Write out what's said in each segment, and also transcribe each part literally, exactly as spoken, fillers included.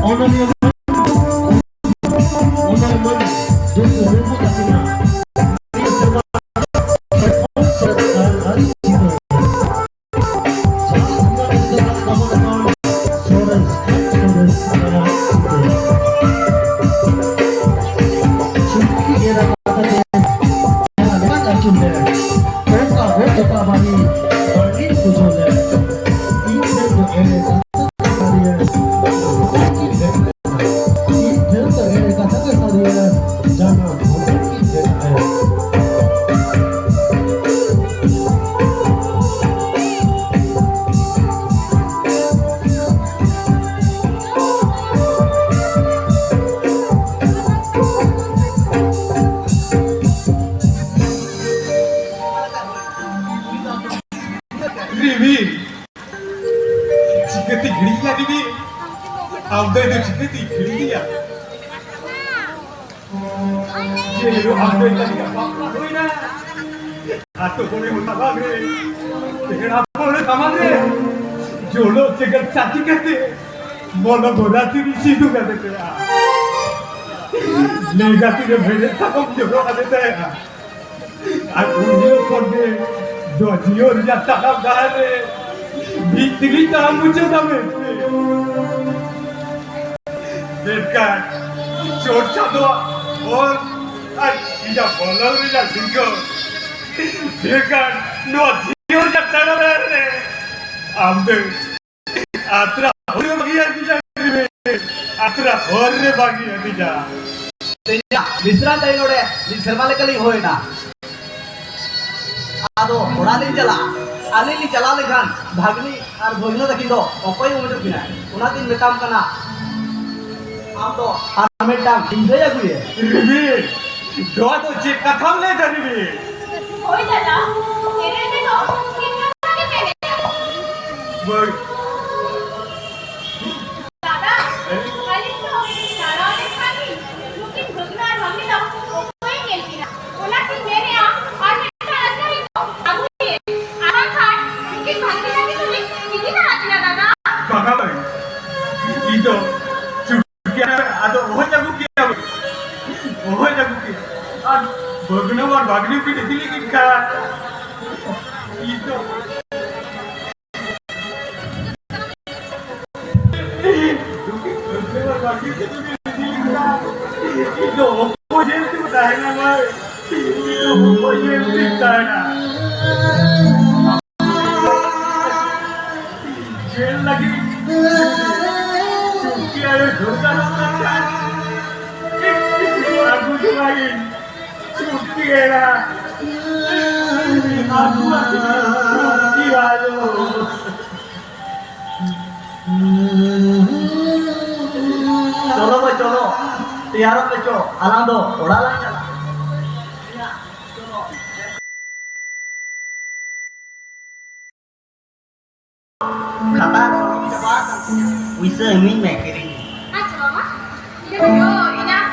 ᱚᱱᱚᱞᱤᱭᱟᱹ ᱚᱱᱚᱞᱤᱭᱟᱹ ᱢᱟᱹᱱ ᱫᱩᱠᱷᱩ ᱢᱩᱨᱢᱩ ᱛᱟᱹᱠᱤᱱᱟᱜ ᱥᱮᱨᱢᱟ ᱥᱚᱨᱮᱥ ᱟᱨ ᱟᱨ ᱪᱤᱛᱟᱹᱨ᱾ ᱡᱟᱦᱟᱸ ᱥᱟᱱᱛᱟᱲ ᱥᱟᱶᱛᱟ ᱨᱮᱱᱟᱜ ᱥᱚᱨᱮᱥ ᱟᱨ ᱥᱚᱨᱮᱥ ᱟᱨ ᱪᱤᱛᱟᱹᱨ᱾ ᱪᱩᱴᱠᱤ ᱮᱨᱟ ᱠᱟᱛᱷᱟ ᱛᱮ ᱡᱟᱦᱟᱸ ᱞᱮᱠᱟᱱ ᱟᱹᱪᱩᱨ ᱞᱮ, ᱚᱱᱠᱟ ᱦᱚᱸ ᱚᱠᱟ ᱵᱟᱹᱲᱤ ᱵᱟᱹᱲᱤ ᱵᱩᱡᱷᱟᱹᱣ ᱞᱮ᱾ ᱤᱧ ᱴᱷᱮᱱ ᱫᱚ ᱮᱲᱮ ᱠᱟᱛᱷᱟ ᱜᱮ ᱥᱟᱹᱨᱤᱭᱟ᱾ ᱤᱧ ᱴᱷᱮᱱ ᱫᱚ ᱮᱲᱮ ᱠᱟᱛᱷᱟ ᱜᱮ ᱥᱟᱹᱨᱤᱭᱟ᱾ ᱡᱟᱱᱟᱢ ᱦᱚᱯᱚᱱ ᱤᱧ ᱴᱷᱮᱱ ᱫᱚ᱾ ᱨᱤᱢᱤᱞ, ᱪᱤᱠᱟᱹᱛᱮ ᱦᱤᱲᱤᱧ ᱞᱟᱹᱜᱤᱫ ᱤᱧ? ᱟᱢ ᱫᱚ ᱤᱧ ᱫᱚ ᱪᱤᱠᱟᱹᱛᱮ ᱦᱤᱲᱤᱧ ᱞᱟᱹᱜᱤᱫ? ᱡᱮ ᱦᱤᱞᱳᱜ ᱟᱢ ᱫᱚ ᱤᱧ ᱞᱟᱹᱜᱤᱫ ᱵᱟᱯᱞᱟ ᱦᱩᱭᱱᱟ, ᱟᱛᱳ ᱠᱚᱨᱮ ᱦᱚᱸ ᱥᱟᱢᱟᱝ ᱨᱮ, ᱯᱮᱲᱟ ᱯᱟᱹᱲᱦᱟᱹ ᱥᱟᱢᱟᱝ ᱨᱮ, ᱡᱚᱞᱚ ᱡᱮᱜᱮᱛ ᱪᱟᱹᱴᱤ ᱠᱟᱛᱮ, ᱢᱚᱱᱚ ᱜᱚᱫᱟ ᱪᱤᱨᱤ ᱥᱤᱫᱩ ᱠᱟᱛᱮ ᱯᱮᱲᱟ᱾ ᱞᱟᱹᱭ ᱜᱟᱛᱮ ᱨᱮ ᱵᱷᱮᱲᱮᱫ ᱥᱟᱠᱚᱢ ᱡᱚᱨᱚ ᱠᱟᱛᱮ ᱛᱟᱦᱮᱸᱜᱼᱟ᱾ ᱟᱨ ᱩᱱ ᱦᱤᱞᱳᱜ ᱠᱷᱚᱱ ᱜᱮ ᱫᱚ ᱡᱤᱭᱚᱱ ᱨᱮᱭᱟᱜ ᱛᱟᱲᱟᱢ ᱰᱟᱦᱟᱨ ᱨᱮ ᱢᱤᱫ ᱛᱮᱜᱮᱧ ᱛᱟᱲᱟᱢ ᱢᱩᱪᱟᱹᱫᱟ ᱢᱮᱱᱛᱮ᱾ ᱢᱮᱱᱠᱷᱟᱱ ᱪᱚᱴ ᱪᱟᱸᱫᱳᱣᱟᱜ ᱦᱚᱨ ᱟᱨ ᱤᱧᱟᱹᱜ ᱵᱚᱞᱚᱱ ᱨᱮᱭᱟᱜ ᱰᱤᱸᱜᱟᱹ, ᱢᱮᱱᱠᱷᱟᱱ ᱱᱚᱣᱟ ᱡᱤᱭᱚᱱ ᱨᱮᱭᱟᱜ ᱛᱟᱲᱟᱢ ᱰᱟᱦᱟᱨ ᱨᱮ ᱟᱢ ᱫᱚ ᱟᱛᱨᱟ ᱦᱚᱨ ᱨᱮ ᱵᱟᱹᱜᱤᱭᱟᱫᱤᱧᱟ ᱨᱮ, ᱟᱛᱨᱟ ᱦᱚᱨ ᱨᱮ ᱵᱟᱹᱜᱤᱭᱟᱫᱤᱧᱟ᱾ ᱛᱮᱦᱮᱧᱟᱜ ᱵᱤᱥᱨᱟᱢ ᱴᱟᱭᱤᱢ ᱱᱚᱰᱮ ᱢᱤᱫ ᱥᱮᱨᱢᱟ ᱞᱮᱠᱟᱞᱤᱧ ᱦᱩᱭᱱᱟ᱾ ᱟᱫᱚ ᱚᱲᱟᱜ ᱞᱤᱧ ᱪᱟᱞᱟᱜᱼᱟ᱾ ᱟᱹᱞᱤᱧ ᱞᱤᱧ ᱪᱟᱞᱟᱣ ᱞᱮᱱᱠᱷᱟᱱ ᱵᱷᱟᱜᱽᱱᱤ ᱟᱨ ᱵᱷᱟᱹᱜᱽᱱᱟᱹ ᱛᱟᱹᱠᱤᱱ ᱫᱚ ᱚᱠᱚᱭ ᱦᱚᱸ ᱵᱟᱹᱱᱩᱜ ᱠᱤᱱᱟ᱾ ᱚᱱᱟᱛᱤᱧ ᱢᱮᱛᱟᱢ ᱠᱟᱱᱟ, ᱟᱢ ᱫᱚ ᱟᱨ ᱢᱤᱫᱴᱟᱝ ᱜᱤᱫᱽᱨᱟᱹᱭ ᱟᱹᱜᱩᱭᱮ᱾ ᱨᱤᱢᱤᱞ, ᱱᱚᱣᱟ ᱫᱚ ᱪᱮᱫ ᱠᱟᱛᱷᱟᱢ ᱞᱟᱹᱭ ᱫᱟ ᱨᱤᱢᱤᱞ? ᱦᱳᱭ ᱫᱟᱫᱟ, ᱮᱱᱮᱡ ᱨᱮᱫᱚ ᱪᱮᱫ ᱠᱟᱛᱷᱟ ᱜᱮ ᱢᱮᱱᱮᱫ? ᱵᱟᱹᱧ ᱫᱟᱫᱟ, ᱦᱮᱸ? ᱟᱹᱞᱤᱧ ᱫᱚ ᱫᱟᱬᱟ ᱞᱮᱠᱷᱟᱱ ᱜᱮ ᱱᱩᱠᱤᱱ ᱵᱷᱟᱹᱜᱽᱱᱟᱹ ᱟᱨ ᱵᱷᱟᱹᱜᱽᱱᱤ ᱫᱚ ᱚᱠᱚᱭᱮ ᱧᱮᱞ ᱠᱤᱱᱟ? ᱚᱱᱟᱛᱤᱧ ᱢᱮᱱᱮᱫᱼᱟ, ᱟᱨ ᱢᱤᱫᱴᱟᱝ ᱟᱡᱠᱟᱨᱤ ᱫᱚ ᱟᱹᱜᱩᱭᱮ᱾ ᱟᱨ ᱵᱟᱝᱠᱷᱟᱱ ᱱᱩᱠᱤᱱ ᱵᱷᱟᱹᱜᱽᱱᱤ ᱛᱟᱹᱠᱤᱱ ᱫᱚᱞᱤᱧ ᱤᱫᱤ ᱱᱟ᱾ ᱤᱫᱤ ᱞᱟᱹᱜᱤᱫ ᱠᱷᱟᱱ ᱤᱧ ᱫᱚ ᱤᱧ ᱫᱚ ᱚᱠᱚᱭ ᱧᱮᱞ ᱛᱮ ᱛᱟᱦᱮᱱᱟ ᱢᱟᱹᱭ? ᱤᱧ ᱫᱚ ᱚᱠᱚᱭ ᱧᱮᱞ ᱛᱮ ᱛᱟᱦᱮᱱᱟ? ᱧᱮᱞ ᱞᱟᱹᱜᱤᱫ ᱪᱩᱴᱠᱤ ᱟᱭᱳ ᱡᱷᱚᱨᱠᱟ ᱞᱟᱛᱟᱨ ᱠᱷᱟᱱ ᱟᱹᱜᱩ ᱡᱚᱝᱟᱭᱤᱧ ᱪᱩᱴᱠᱤ ᱮᱨᱟ᱾ ᱟᱹᱜᱩ ᱟᱹᱜᱩ ᱪᱩᱴᱠᱤ ᱟᱭᱳ᱾ ᱪᱚᱞᱚ ᱵᱚ ᱪᱚᱞᱚ, ᱛᱮᱭᱟᱨᱚᱜ ᱯᱮ ᱪᱚ, ᱟᱞᱟᱝ ᱫᱚ ᱚᱲᱟᱜ ᱞᱟᱝ ᱪᱟᱞᱟᱜᱼᱟ᱾ ᱠᱷᱟᱛᱟ ᱠᱚᱞᱚᱢ ᱪᱟᱵᱟ ᱟᱠᱟᱱ ᱛᱤᱧᱟ, ᱯᱩᱭᱥᱟᱹ ᱤᱢᱟᱹᱧ ᱢᱮ, ᱠᱤᱨᱤᱧ ᱢᱮ᱾ ᱟᱪᱪᱷᱟ ᱵᱟᱵᱟ, ᱤᱧ ᱦᱚᱸ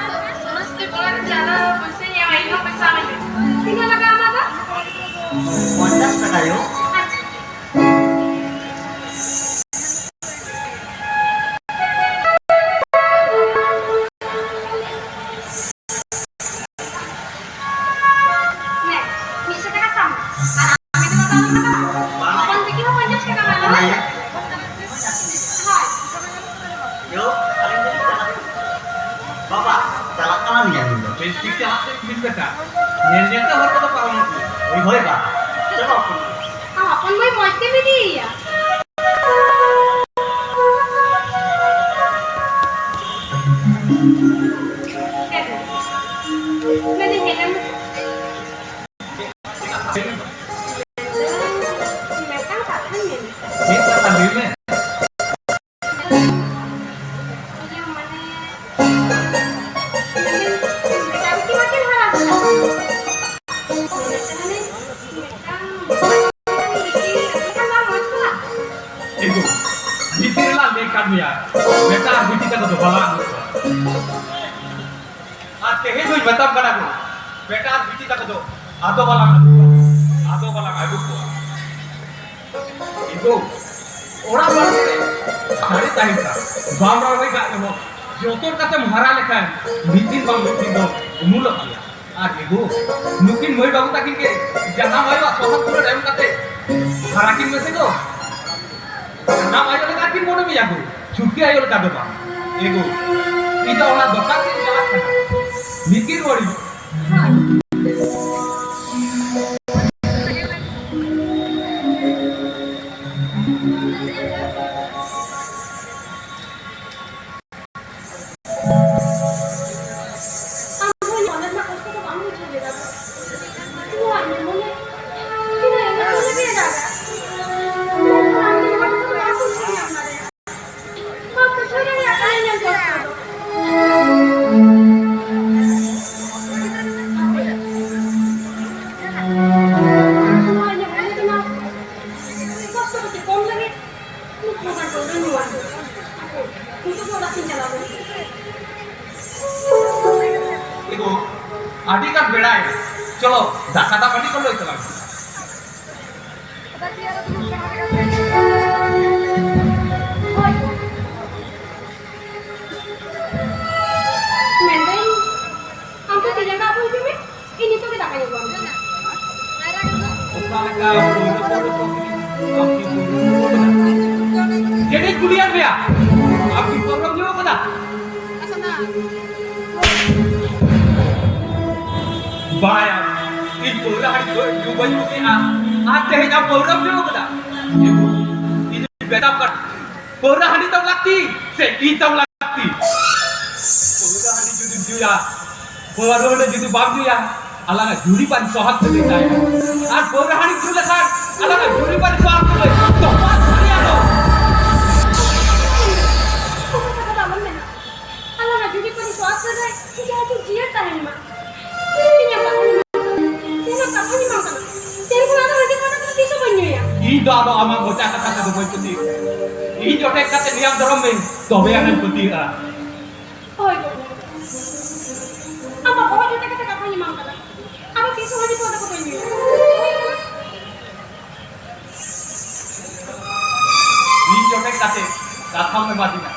ᱥᱚᱨᱚᱥᱚᱛᱤ ᱵᱚᱸᱜᱟ ᱨᱮ ᱪᱟᱸᱫᱟ ᱯᱩᱭᱥᱟᱹᱧ ᱮᱢᱟ, ᱤᱧ ᱦᱚᱸ ᱯᱚᱭᱥᱟ ᱤᱢᱟᱹᱧ ᱢᱮ᱾ ᱛᱤᱱᱟᱹᱜ ᱞᱟᱜᱟᱜᱼᱟ ᱚᱱᱟ ᱫᱚ? ᱯᱚᱧᱪᱟᱥ ᱴᱟᱠᱟ ᱭᱳ᱾ ᱟᱪᱪᱷᱟ᱾ ᱱᱮ, ᱢᱤᱫᱥᱚ ᱴᱟᱠᱟ ᱥᱟᱵ ᱢᱮ᱾ ᱟᱨ ᱟᱢ ᱡᱩᱫᱤ ᱵᱟᱢ ᱮᱢᱟ, ᱦᱚᱯᱚᱱ ᱵᱤᱴᱤ ᱦᱚᱸ ᱯᱚᱧᱪᱟᱥ ᱴᱟᱠᱟ ᱮᱢᱟᱭ ᱢᱮ᱾ ᱦᱳᱭ᱾ ᱭᱳ, ᱟᱹᱞᱤᱧ ᱫᱚᱞᱤᱧ ᱪᱟᱞᱟᱜ ᱠᱟᱱᱟ᱾ ᱵᱟᱵᱟ, ᱪᱟᱞᱟᱜ ᱠᱟᱱᱟ ᱞᱤᱧ ᱟᱹᱞᱤᱧ ᱫᱚ᱾ ᱵᱮᱥ ᱴᱷᱤᱠ ᱪᱟᱞᱟᱜ ᱛᱮ ᱵᱤᱱ ᱵᱮᱴᱟ᱾ ᱧᱮᱞ ᱧᱮᱞ ᱛᱮ ᱦᱚᱲ ᱠᱚᱫᱚ ᱯᱟᱨᱚᱢᱚᱜ ᱠᱟᱱᱟ᱾ ᱦᱳᱭ, ᱦᱳᱭ ᱵᱟ᱾ ᱪᱟᱞᱟᱜ ᱠᱟᱱᱟ᱾ ᱟᱢ ᱦᱚᱯᱚᱱ ᱢᱟᱹᱭ ᱢᱚᱡᱽ ᱛᱮᱢ ᱤᱫᱤᱭᱮᱭᱟ᱾ ᱢᱮᱱᱫᱟᱹᱧ ᱦᱮᱡ ᱞᱮᱱ ᱢᱮᱥᱮ᱾ ᱢᱤᱫᱴᱟᱝ ᱠᱟᱛᱷᱟᱧ ᱢᱮᱱᱮᱫ᱾ ᱪᱮᱫ ᱠᱟᱛᱷᱟ ᱞᱟᱹᱭ ᱢᱮ? ᱤᱭᱟᱹ ᱢᱟᱱᱮ, ᱢᱮᱱᱫᱟᱹᱧ ᱢᱮᱫᱴᱟᱝ ᱵᱤᱴᱤ ᱢᱟᱠᱤᱱ ᱦᱟᱨᱟ ᱠᱮᱫᱟ᱾ ᱢᱮᱱᱮᱫ ᱛᱟᱦᱮᱱᱤᱧ ᱢᱤᱫᱴᱟᱝ ᱵᱤᱴᱤ ᱞᱮᱠᱷᱟᱱ ᱵᱟᱝ ᱢᱚᱡᱽ ᱠᱚᱜᱼᱟ? ᱮ ᱜᱳ, ᱵᱷᱤᱛᱤᱨ ᱨᱮᱞᱟᱝ ᱞᱟᱹᱭ ᱠᱟᱫ ᱢᱮᱭᱟ, ᱵᱮᱴᱟ ᱟᱨ ᱵᱤᱴᱤ ᱛᱟᱠᱚ ᱫᱚ ᱵᱟᱞᱟᱝ ᱟᱹᱜᱩ ᱠᱚᱣᱟ᱾ ᱟᱨ ᱛᱮᱦᱮᱧ ᱫᱚᱧ ᱢᱮᱛᱟᱢ ᱠᱟᱱᱟ ᱜᱳ, ᱵᱮᱴᱟ ᱟᱨ ᱵᱤᱴᱤ ᱛᱟᱠᱚ ᱫᱚ ᱟᱫᱚ ᱵᱟᱞᱟᱝ ᱟᱹᱜᱩ ᱠᱚᱣᱟ, ᱟᱫᱚ ᱵᱟᱞᱟᱝ ᱟᱹᱜᱩ ᱠᱚᱣᱟ᱾ ᱮ ᱜᱳ, ᱚᱲᱟᱜ ᱵᱟᱲᱜᱮ ᱨᱮ ᱫᱟᱨᱮ ᱛᱟᱦᱮᱱ ᱠᱷᱟᱱ ᱵᱟᱢ ᱨᱚᱦᱚᱭ ᱠᱟᱜ ᱨᱮᱦᱚᱸ, ᱡᱚᱛᱚᱱ ᱠᱟᱛᱮᱢ ᱦᱟᱨᱟ ᱞᱮᱠᱷᱟᱱ ᱢᱤᱫ ᱫᱤᱱ ᱵᱟᱝ ᱢᱤᱫ ᱫᱤᱱ ᱫᱚ ᱩᱢᱩᱞᱚᱜ ᱜᱮᱭᱟ᱾ ᱟᱨ ᱮᱜᱳ, ᱱᱩᱠᱤᱱ ᱢᱟᱹᱭ ᱵᱟᱹᱵᱩ ᱛᱟᱹᱠᱤᱱ ᱜᱮ ᱡᱟᱱᱟᱢ ᱟᱭᱳᱣᱟᱜ ᱥᱚᱦᱟᱜ ᱫᱩᱞᱟᱹᱲ ᱮᱢ ᱠᱟᱛᱮ ᱦᱟᱨᱟ ᱠᱤᱱ ᱢᱮᱥᱮ ᱜᱳ᱾ ᱡᱟᱱᱟᱢ ᱟᱭᱳ ᱞᱮᱠᱟ ᱠᱤᱱ ᱢᱚᱱᱮ ᱢᱮᱭᱟ ᱜᱳ, ᱪᱷᱩᱴᱠᱤ ᱟᱭᱳ ᱞᱮᱠᱟ ᱫᱚ ᱵᱟᱝ᱾ ᱮᱜᱳ, ᱤᱧ ᱫᱚ ᱚᱱᱟ ᱫᱚᱠᱟᱱ ᱥᱮᱫ ᱤᱧ ᱪᱟᱞᱟᱜ ᱠᱟᱱᱟ᱾ ᱱᱤᱠᱤᱱ ᱨᱩᱣᱟᱹᱲᱤᱧ᱾ ᱟᱢ ᱦᱚᱸ ᱤᱧ ᱚᱱᱟ ᱨᱮᱱᱟᱜ ᱠᱚᱥᱴᱚ ᱫᱚ ᱵᱟᱢ ᱵᱩᱡᱷᱟᱹᱣ ᱞᱮᱫᱟ᱾ ᱱᱚᱣᱟ ᱤᱧ ᱢᱚᱱᱮ ᱛᱤᱱᱟᱹᱜ ᱮᱢ ᱵᱩᱡᱷᱟᱹᱣ ᱞᱮᱫᱟ? ᱢᱮᱱᱠᱷᱟᱱ ᱟᱢ ᱫᱚ ᱱᱚᱣᱟ ᱠᱚᱫᱚ ᱵᱟᱢ ᱵᱩᱡᱷᱟᱹᱣ ᱧᱟᱢ ᱫᱟᱲᱮᱭᱟᱜᱼᱟ᱾ ᱵᱟᱢ ᱵᱩᱡᱷᱟᱹᱣ ᱫᱟᱲᱮᱭᱟᱜ ᱠᱟᱱᱟ ᱤᱧᱟᱹᱜ ᱠᱚᱥᱴᱚ ᱫᱚ᱾ ᱱᱚᱣᱟ ᱤᱧᱟᱹᱜ ᱢᱚᱱᱮ ᱨᱮᱱᱟᱜ ᱠᱚᱥᱴᱚ ᱠᱟᱹᱴᱤᱡ ᱠᱚᱢ ᱞᱟᱹᱜᱤᱫ ᱱᱩᱠᱩ ᱦᱚᱲ ᱠᱚ ᱧᱩ ᱟᱠᱚ᱾ ᱱᱤᱛᱚᱜ ᱫᱚ ᱚᱲᱟᱜ ᱤᱧ ᱪᱟᱞᱟᱣ ᱞᱮᱱ ᱜᱮ᱾ ᱮᱜᱳ, ᱟᱹᱰᱤ ᱜᱟᱱ ᱵᱮᱲᱟᱭ᱾ ᱪᱚᱞᱚ, ᱫᱟᱠᱟ ᱫᱟᱜ ᱢᱟᱹᱰᱤ ᱠᱚ ᱞᱟᱹᱭ ᱛᱟᱞᱟᱝ ᱢᱮ᱾ ᱦᱳᱭ᱾ ᱢᱮᱱᱫᱟᱹᱧ, ᱟᱢ ᱫᱚ ᱛᱤ ᱡᱟᱸᱜᱟ ᱟᱹᱨᱩᱵ ᱦᱤᱡᱩᱜ ᱢᱮ, ᱤᱧ ᱱᱤᱛᱚᱜ ᱜᱮ ᱫᱟᱠᱟᱧ ᱟᱹᱜᱩ ᱟᱢ ᱠᱟᱱᱟ᱾ ᱚᱠᱟ ᱞᱮᱠᱟ ᱯᱳᱭᱞᱳ ᱯᱳᱭᱞᱳ ᱠᱚ ᱟᱢ ᱠᱤ ᱯᱟᱹᱣᱨᱟᱹᱢ ᱧᱩ ᱟᱠᱟᱫᱟ? ᱪᱮᱫ ᱤᱧ ᱠᱩᱞᱤᱭᱮᱫ ᱢᱮᱭᱟ? ᱟᱢ ᱠᱤ ᱯᱟᱹᱣᱨᱟᱹᱢ ᱧᱩ ᱟᱠᱟᱫᱟ? ᱵᱟᱲᱟᱭᱟᱢ, ᱤᱧ ᱯᱟᱹᱣᱨᱟᱹ ᱦᱟᱺᱰᱤ ᱫᱚ ᱧᱩ ᱵᱟᱹᱧ ᱠᱩᱥᱤᱭᱟᱜᱼᱟ᱾ ᱟᱨ ᱛᱮᱦᱮᱧ ᱟᱢ ᱯᱟᱹᱣᱨᱟᱹᱢ ᱧᱩ ᱟᱠᱟᱫᱟ? ᱤᱧ ᱢᱮᱛᱟᱢ ᱠᱟᱱᱟ, ᱯᱟᱹᱣᱨᱟᱹ ᱦᱟᱺᱰᱤ ᱛᱟᱢ ᱞᱟᱹᱠᱛᱤ ᱥᱮ ᱤᱧ ᱛᱟᱢ ᱞᱟᱹᱠᱛᱤ? ᱯᱟᱹᱣᱨᱟᱹ ᱦᱟᱺᱰᱤ ᱡᱩᱫᱤᱢ ᱧᱩᱭᱟ, ᱯᱟᱹᱣᱨᱟᱹ ᱦᱟᱺᱰᱤ ᱡᱩᱫᱤ ᱵᱟᱢ ᱧᱩᱭᱟ, ᱟᱞᱟᱝᱟᱜ ᱡᱩᱨᱤᱯᱟᱱ ᱥᱚᱦᱟᱜ ᱛᱮ ᱛᱟᱦᱮᱱᱟ᱾ ᱟᱨ ᱯᱟᱹᱣᱨᱟᱹ ᱦᱟᱺᱰᱤ ᱧᱩ ᱞᱮᱠᱷᱟᱱ ᱟᱞᱟᱝᱟᱜ ᱡᱩᱨᱤᱯᱟᱱ ᱥᱚᱦᱟᱜ ᱛᱮ ᱛᱚᱯᱟᱜ ᱥᱟᱹᱨᱤᱭᱟᱜ ᱫᱚ᱾ ᱚᱱᱟ ᱠᱟᱛᱷᱟ ᱫᱚ ᱟᱞᱚᱢ ᱢᱮᱱᱟ᱾ ᱟᱞᱟᱝᱟᱜ ᱡᱩᱨᱤᱯᱟᱱ ᱥᱚᱦᱟᱜ ᱛᱮ ᱡᱟᱦᱟᱸ ᱡᱤᱭᱟᱹᱲ ᱛᱟᱦᱮᱱ ᱢᱟ᱾ ᱤᱧᱟᱜ ᱠᱟᱛᱷᱟ ᱟᱸᱡᱚᱢ ᱢᱮ᱾ ᱤᱧᱟᱜ ᱠᱟᱛᱷᱟ ᱟᱸᱡᱚᱢ ᱢᱮ᱾ ᱛᱮᱦᱮᱧ ᱠᱷᱚᱱ ᱟᱫᱚ ᱦᱟᱺᱰᱤ ᱯᱟᱹᱣᱨᱟᱹ ᱠᱚᱫᱚ ᱛᱤᱥ ᱦᱚᱸ ᱵᱟᱹᱧ ᱧᱩᱭᱟ᱾ ᱤᱧ ᱫᱚ ᱟᱫᱚ ᱟᱢᱟᱜ ᱢᱚᱪᱟ ᱠᱟᱛᱷᱟ ᱛᱮᱫᱚ ᱵᱟᱹᱧ ᱯᱟᱹᱛᱭᱟᱹᱜ ᱠᱟᱱᱟ᱾ ᱤᱧ ᱡᱚᱴᱮᱫ ᱠᱟᱛᱮ ᱱᱤᱭᱟᱢ ᱫᱷᱚᱨᱚᱢ ᱢᱮ, ᱛᱚᱵᱮ ᱟᱱᱟᱧ ᱯᱟᱹᱛᱭᱟᱹᱜᱼᱟ᱾ ᱦᱳᱭ ᱵᱟᱹᱵᱩ, ᱟᱢᱟᱜ ᱵᱚᱦᱚᱜ ᱡᱚᱴᱮᱫ ᱠᱟᱛᱮ ᱠᱟᱛᱷᱟᱧ ᱮᱢᱟᱢ ᱠᱟᱱᱟ᱾ ᱟᱫᱚ ᱛᱤᱥ ᱦᱚᱸ ᱦᱟᱺᱰᱤ ᱯᱟᱹᱣᱨᱟᱹ ᱠᱚᱫᱚ ᱵᱟᱹᱧ ᱧᱩᱭᱟ᱾ ᱤᱧ ᱡᱚᱴᱮᱫ ᱠᱟᱛᱮ ᱠᱟᱛᱷᱟᱢ ᱮᱢᱟᱫᱤᱧᱟ᱾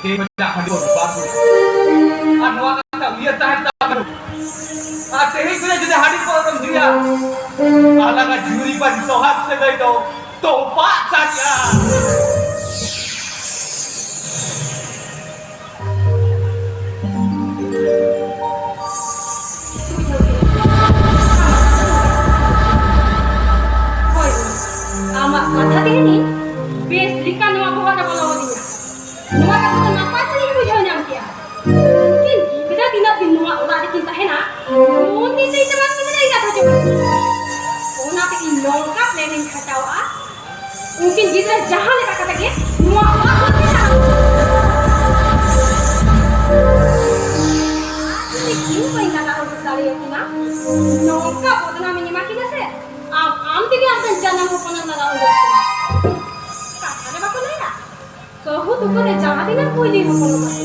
ᱛᱮᱦᱮᱧ ᱠᱷᱚᱱᱟᱜ ᱦᱟᱺᱰᱤ ᱯᱟᱹᱣᱨᱟᱹ ᱵᱟᱫ ᱦᱩᱭᱩᱜᱼᱟ᱾ ᱟᱨ ᱱᱚᱣᱟ ᱠᱟᱛᱷᱟ ᱩᱭᱦᱟᱹᱨ ᱛᱟᱦᱮᱱ ᱛᱟᱢ᱾ ᱟᱨ ᱛᱮᱦᱮᱧ ᱠᱷᱚᱱᱟᱜ ᱡᱩᱫᱤ ᱦᱟᱺᱰᱤ ᱯᱟᱹᱣᱨᱟᱹᱢ ᱧᱩᱭᱟ, ᱟᱞᱟᱝᱟᱜ ᱡᱩᱨᱤᱯᱟᱹᱨᱤ ᱥᱚᱦᱟᱜᱽ ᱥᱟᱹᱜᱟᱹᱭ ᱫᱚ ᱛᱚᱯᱟᱜ ᱥᱟᱹᱨᱤᱜᱼᱟ᱾ ᱦᱳᱭ, ᱟᱢᱟᱜ ᱠᱟᱛᱷᱟ ᱛᱮᱦᱮᱧ ᱵᱮᱥ ᱞᱮᱠᱟ ᱱᱚᱣᱟ ᱵᱚᱦᱚᱜ ᱨᱮ ᱵᱚᱞᱚ ᱟᱹᱫᱤᱧᱟ᱾ ᱱᱚᱣᱟ ᱠᱟᱛᱷᱟ ᱫᱚ ᱱᱟᱯᱟᱭ ᱥᱟᱺᱦᱤᱡ ᱤᱧ ᱵᱩᱡᱷᱟᱹᱣ ᱧᱟᱢ ᱠᱮᱜᱼᱟ᱾ ᱩᱱᱠᱤᱱ ᱜᱤᱫᱽᱨᱟᱹ ᱛᱤᱱᱟᱹᱜ ᱫᱤᱱ ᱱᱚᱣᱟ ᱚᱲᱟᱜ ᱨᱮᱠᱤᱱ ᱛᱟᱦᱮᱱᱟ, ᱩᱱ ᱫᱤᱱ ᱫᱚ ᱤᱧ ᱫᱚ ᱵᱟᱝ ᱜᱤᱫᱽᱨᱟᱹ ᱮᱸᱜᱟᱛ ᱦᱚᱪᱚ ᱠᱟᱹᱧ᱾ ᱚᱱᱟᱛᱮ ᱤᱧ ᱱᱚᱝᱠᱟ ᱯᱞᱮᱱᱤᱧ ᱠᱷᱟᱴᱟᱣᱟ, ᱩᱱᱠᱤᱱ ᱜᱤᱫᱽᱨᱟᱹ ᱡᱟᱦᱟᱸ ᱞᱮᱠᱟ ᱠᱟᱛᱮ ᱜᱮ ᱱᱚᱣᱟ ᱚᱲᱟᱜ ᱠᱷᱚᱱ ᱠᱤᱱ ᱥᱟᱦᱟ ᱠᱚᱣᱟ᱾ ᱟᱨ ᱡᱩᱫᱤ ᱤᱧ ᱵᱟᱹᱧ ᱞᱟᱜᱟ ᱩᱰᱩᱠ ᱫᱟᱲᱮᱭᱟᱠᱤᱱᱟ, ᱱᱚᱝᱠᱟ ᱵᱚᱫᱱᱟᱢᱤᱧ ᱮᱢᱟ ᱠᱤᱱᱟ ᱥᱮ, ᱟᱢ, ᱟᱢ ᱛᱮᱜᱮ ᱟᱢᱨᱮᱱ ᱡᱟᱱᱟᱢ ᱦᱚᱯᱚᱱᱮᱢ ᱞᱟᱜᱟ ᱩᱰᱩᱠ ᱠᱤᱱᱟ᱾ ᱠᱟᱛᱷᱟ ᱨᱮ ᱵᱟᱠᱚ ᱞᱟᱹᱭᱟ, ᱠᱟᱹᱦᱩ ᱛᱩᱠᱟᱹ ᱨᱮ ᱡᱟᱦᱟᱸ ᱛᱤᱱᱟᱹᱜ ᱠᱩᱭᱞᱤ ᱦᱚᱯᱚᱱᱚᱜ ᱢᱟᱭ,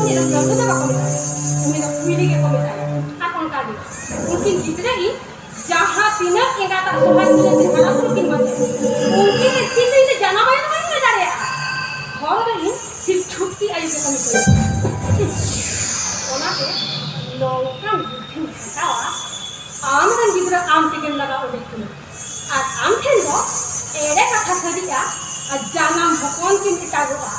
ᱩᱱᱤ ᱫᱚ ᱠᱟᱹᱦᱩ ᱫᱚ ᱵᱟᱠᱚ ᱢᱮᱛᱟᱭᱟ, ᱩᱱᱤ ᱫᱚ ᱠᱩᱭᱞᱤ ᱜᱮᱠᱚ ᱢᱮᱛᱟᱭᱟ᱾ ᱟᱨ ᱚᱱᱠᱟ ᱜᱮ ᱩᱱᱠᱤᱱ ᱜᱤᱫᱽᱨᱟᱹ ᱤᱧ ᱡᱟᱦᱟᱸ ᱛᱤᱱᱟᱹᱜ ᱮᱸᱜᱟᱛᱟᱜ ᱥᱚᱦᱟᱜ ᱛᱤᱱᱟᱹᱜ ᱛᱮ ᱦᱟᱨᱟ ᱵᱩᱨᱩ ᱠᱤᱱ ᱵᱟᱥᱮ, ᱩᱱᱠᱤᱱ ᱨᱮᱱ ᱛᱤ ᱛᱮ ᱤᱧ ᱫᱚ ᱡᱟᱱᱟᱢ ᱟᱭᱳ ᱫᱚ ᱵᱟᱹᱧ ᱞᱟᱹᱭ ᱫᱟᱲᱮᱭᱟᱜᱼᱟ᱾ ᱦᱚᱲ ᱫᱚ ᱤᱧ ᱴᱷᱤᱠ ᱪᱷᱩᱴᱠᱤ ᱟᱭᱳ ᱜᱮᱠᱚ ᱢᱤᱛᱟᱹᱧᱟ᱾ ᱚᱱᱟᱛᱮ ᱱᱚᱝᱠᱟᱱ ᱵᱩᱫᱽᱫᱷᱤᱧ ᱠᱷᱟᱴᱟᱣᱟ, ᱟᱢ ᱨᱮᱱ ᱜᱤᱫᱽᱨᱟᱹ ᱟᱢ ᱛᱮᱜᱮᱢ ᱞᱟᱜᱟ ᱩᱰᱩᱠ ᱠᱤᱱᱟ᱾ ᱟᱨ ᱟᱢ ᱴᱷᱮᱱ ᱫᱚ ᱮᱲᱮ ᱠᱟᱛᱷᱟ ᱥᱟᱹᱨᱤᱜᱼᱟ, ᱟᱨ ᱡᱟᱱᱟᱢ ᱦᱚᱯᱚᱱ ᱠᱤᱱ ᱮᱴᱟᱜᱚᱜᱼᱟ᱾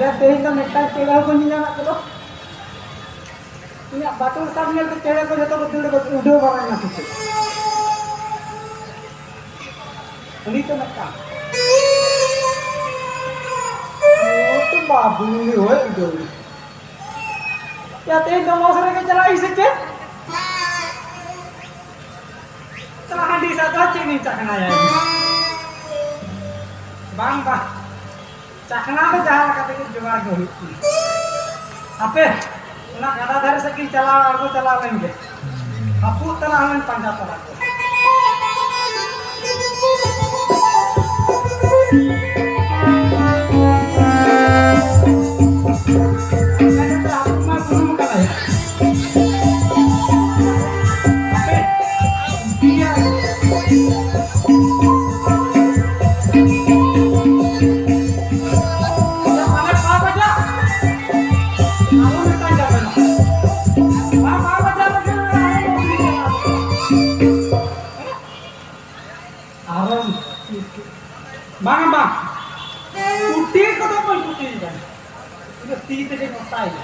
ᱭᱟ, ᱛᱮᱦᱮᱧ ᱫᱚ ᱢᱤᱫᱴᱟᱝ ᱪᱮᱬᱮ ᱦᱚᱸ ᱵᱟᱹᱧ ᱧᱮᱞ ᱧᱟᱢᱮᱫ ᱠᱚᱫᱚ᱾ ᱤᱧᱟᱹᱜ ᱵᱟᱴᱩᱞ ᱥᱟᱵ ᱧᱮᱞᱛᱮ ᱪᱮᱬᱮ ᱠᱚ ᱡᱚᱛᱚ ᱠᱚ ᱫᱟᱹᱲ ᱩᱰᱟᱹᱣ ᱵᱟᱲᱟᱭᱮᱱᱟ ᱥᱮ ᱪᱮᱫ? ᱩᱱᱤ ᱛᱚ ᱢᱤᱫᱴᱟᱝ᱾ ᱳ ᱛᱚ ᱵᱟᱵᱩ, ᱩᱱᱤ ᱦᱚᱸᱭ ᱩᱰᱟᱹᱣ ᱮᱱᱟ᱾ ᱭᱟ, ᱛᱮᱦᱮᱧ ᱫᱚ ᱞᱚᱥ ᱨᱮᱜᱮ ᱪᱟᱞᱟᱜ ᱟᱹᱧ ᱥᱮ ᱪᱮᱫ? ᱦᱟᱺᱰᱤ ᱥᱟᱶ ᱫᱚ ᱪᱮᱫ ᱤᱧ ᱪᱟᱠᱷᱱᱟᱭᱟ? ᱵᱟᱝ, ᱵᱟᱝ᱾ ᱪᱟᱠᱷᱱᱟ ᱫᱚ ᱡᱟᱦᱟᱸ ᱞᱮᱠᱟ ᱛᱮᱜᱮ ᱡᱚᱜᱟᱲ ᱜᱮ ᱦᱩᱭᱩᱜ ᱛᱤᱧᱟ᱾ ᱦᱟᱯᱮ, ᱚᱱᱟ ᱜᱟᱰᱟ ᱫᱷᱟᱨᱮ ᱥᱮᱫ ᱜᱤᱧ ᱪᱟᱞᱟᱣ, ᱟᱬᱜᱚ ᱪᱟᱞᱟᱣ ᱞᱮᱱ ᱜᱮ᱾ ᱦᱟᱹᱯᱩᱫ ᱛᱟᱞᱟᱝ ᱦᱚᱸᱧ ᱯᱟᱸᱡᱟ ᱛᱟᱨᱟ ᱠᱚᱣᱟ᱾ ᱦᱟᱹᱯᱩᱫ ᱢᱟ ᱵᱩᱱᱩᱢ ᱟᱠᱟᱱᱟᱭ᱾ ᱦᱟᱯᱮ, ᱤᱫᱤᱭᱟ᱾ ᱟᱨᱚ ᱵᱟᱝ, ᱵᱟᱝ᱾ ᱠᱩᱴᱤ ᱠᱚᱫᱚ ᱵᱟᱹᱧ ᱠᱩᱴᱤᱭᱮᱫᱟ᱾ ᱤᱧ ᱫᱚ ᱛᱤ ᱛᱮᱜᱮᱧ ᱚᱛᱟᱭᱟ᱾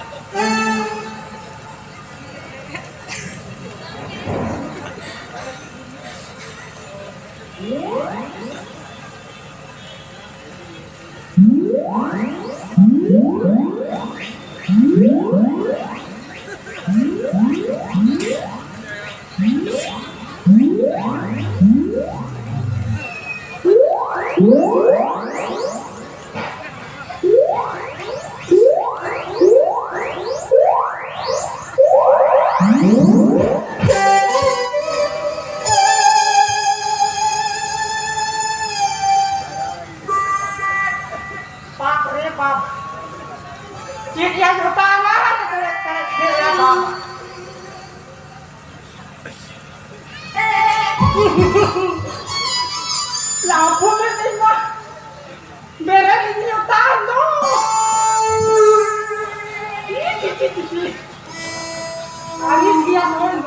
ᱵᱟᱯ ᱨᱮ ᱵᱟᱯ᱾ ᱪᱮᱫ ᱭᱟ ᱡᱷᱚᱴᱟ ᱟᱞᱟᱝ? ᱪᱮᱫ ᱭᱟ ᱵᱟᱯ? ᱞᱟᱵᱷ ᱞᱮᱫ ᱛᱤᱧ ᱢᱟ᱾ ᱵᱮᱨᱮᱫ ᱤᱧ ᱚᱴᱟᱝ ᱫᱚ᱾ ᱪᱤ, ᱪᱤ, ᱪᱤ, ᱪᱤ, ᱪᱤ᱾ ᱟᱹᱲᱤᱥ ᱜᱮᱭᱟ ᱱᱚᱜᱼᱚᱭ᱾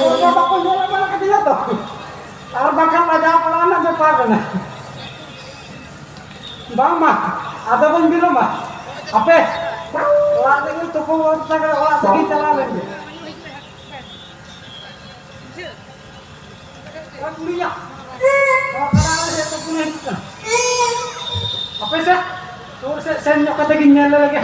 ᱦᱚᱲ ᱠᱚ ᱵᱟᱠᱚ ᱧᱮᱞ ᱵᱟᱲᱟ ᱠᱟᱫᱤᱧᱟ ᱛᱚ᱾ ᱟᱨ ᱵᱟᱠᱷᱟᱱ ᱞᱟᱡᱟᱣ ᱯᱟᱲᱟᱣ ᱨᱮᱱᱟᱜ ᱵᱮᱯᱟᱨ ᱠᱟᱱᱟ᱾ ᱵᱟᱝ ᱢᱟ, ᱟᱫᱚ ᱵᱚᱱ ᱵᱤᱞᱚᱢᱟ᱾ ᱦᱟᱯᱮ, ᱚᱲᱟᱜ ᱨᱮᱜᱮ ᱛᱩᱯᱩ ᱵᱚᱥᱛᱟ ᱠᱟᱛᱮ ᱚᱲᱟᱜ ᱥᱮᱫ ᱜᱤᱧ ᱪᱟᱞᱟᱣ ᱞᱮᱱ ᱜᱮ᱾ ᱳᱭ ᱠᱩᱲᱤᱭᱟ, ᱱᱚᱣᱟ ᱠᱟᱰᱟ ᱟᱲᱮ ᱥᱮᱫ ᱛᱩᱯᱩᱱᱮ ᱦᱤᱡᱩᱜ ᱠᱟᱱᱟ᱾ ᱦᱟᱯᱮ ᱥᱮ, ᱥᱩᱨ ᱥᱮᱫ ᱥᱮᱱ ᱧᱚᱜ ᱠᱟᱛᱮ ᱜᱤᱧ ᱧᱮᱞ ᱞᱮᱜᱮ᱾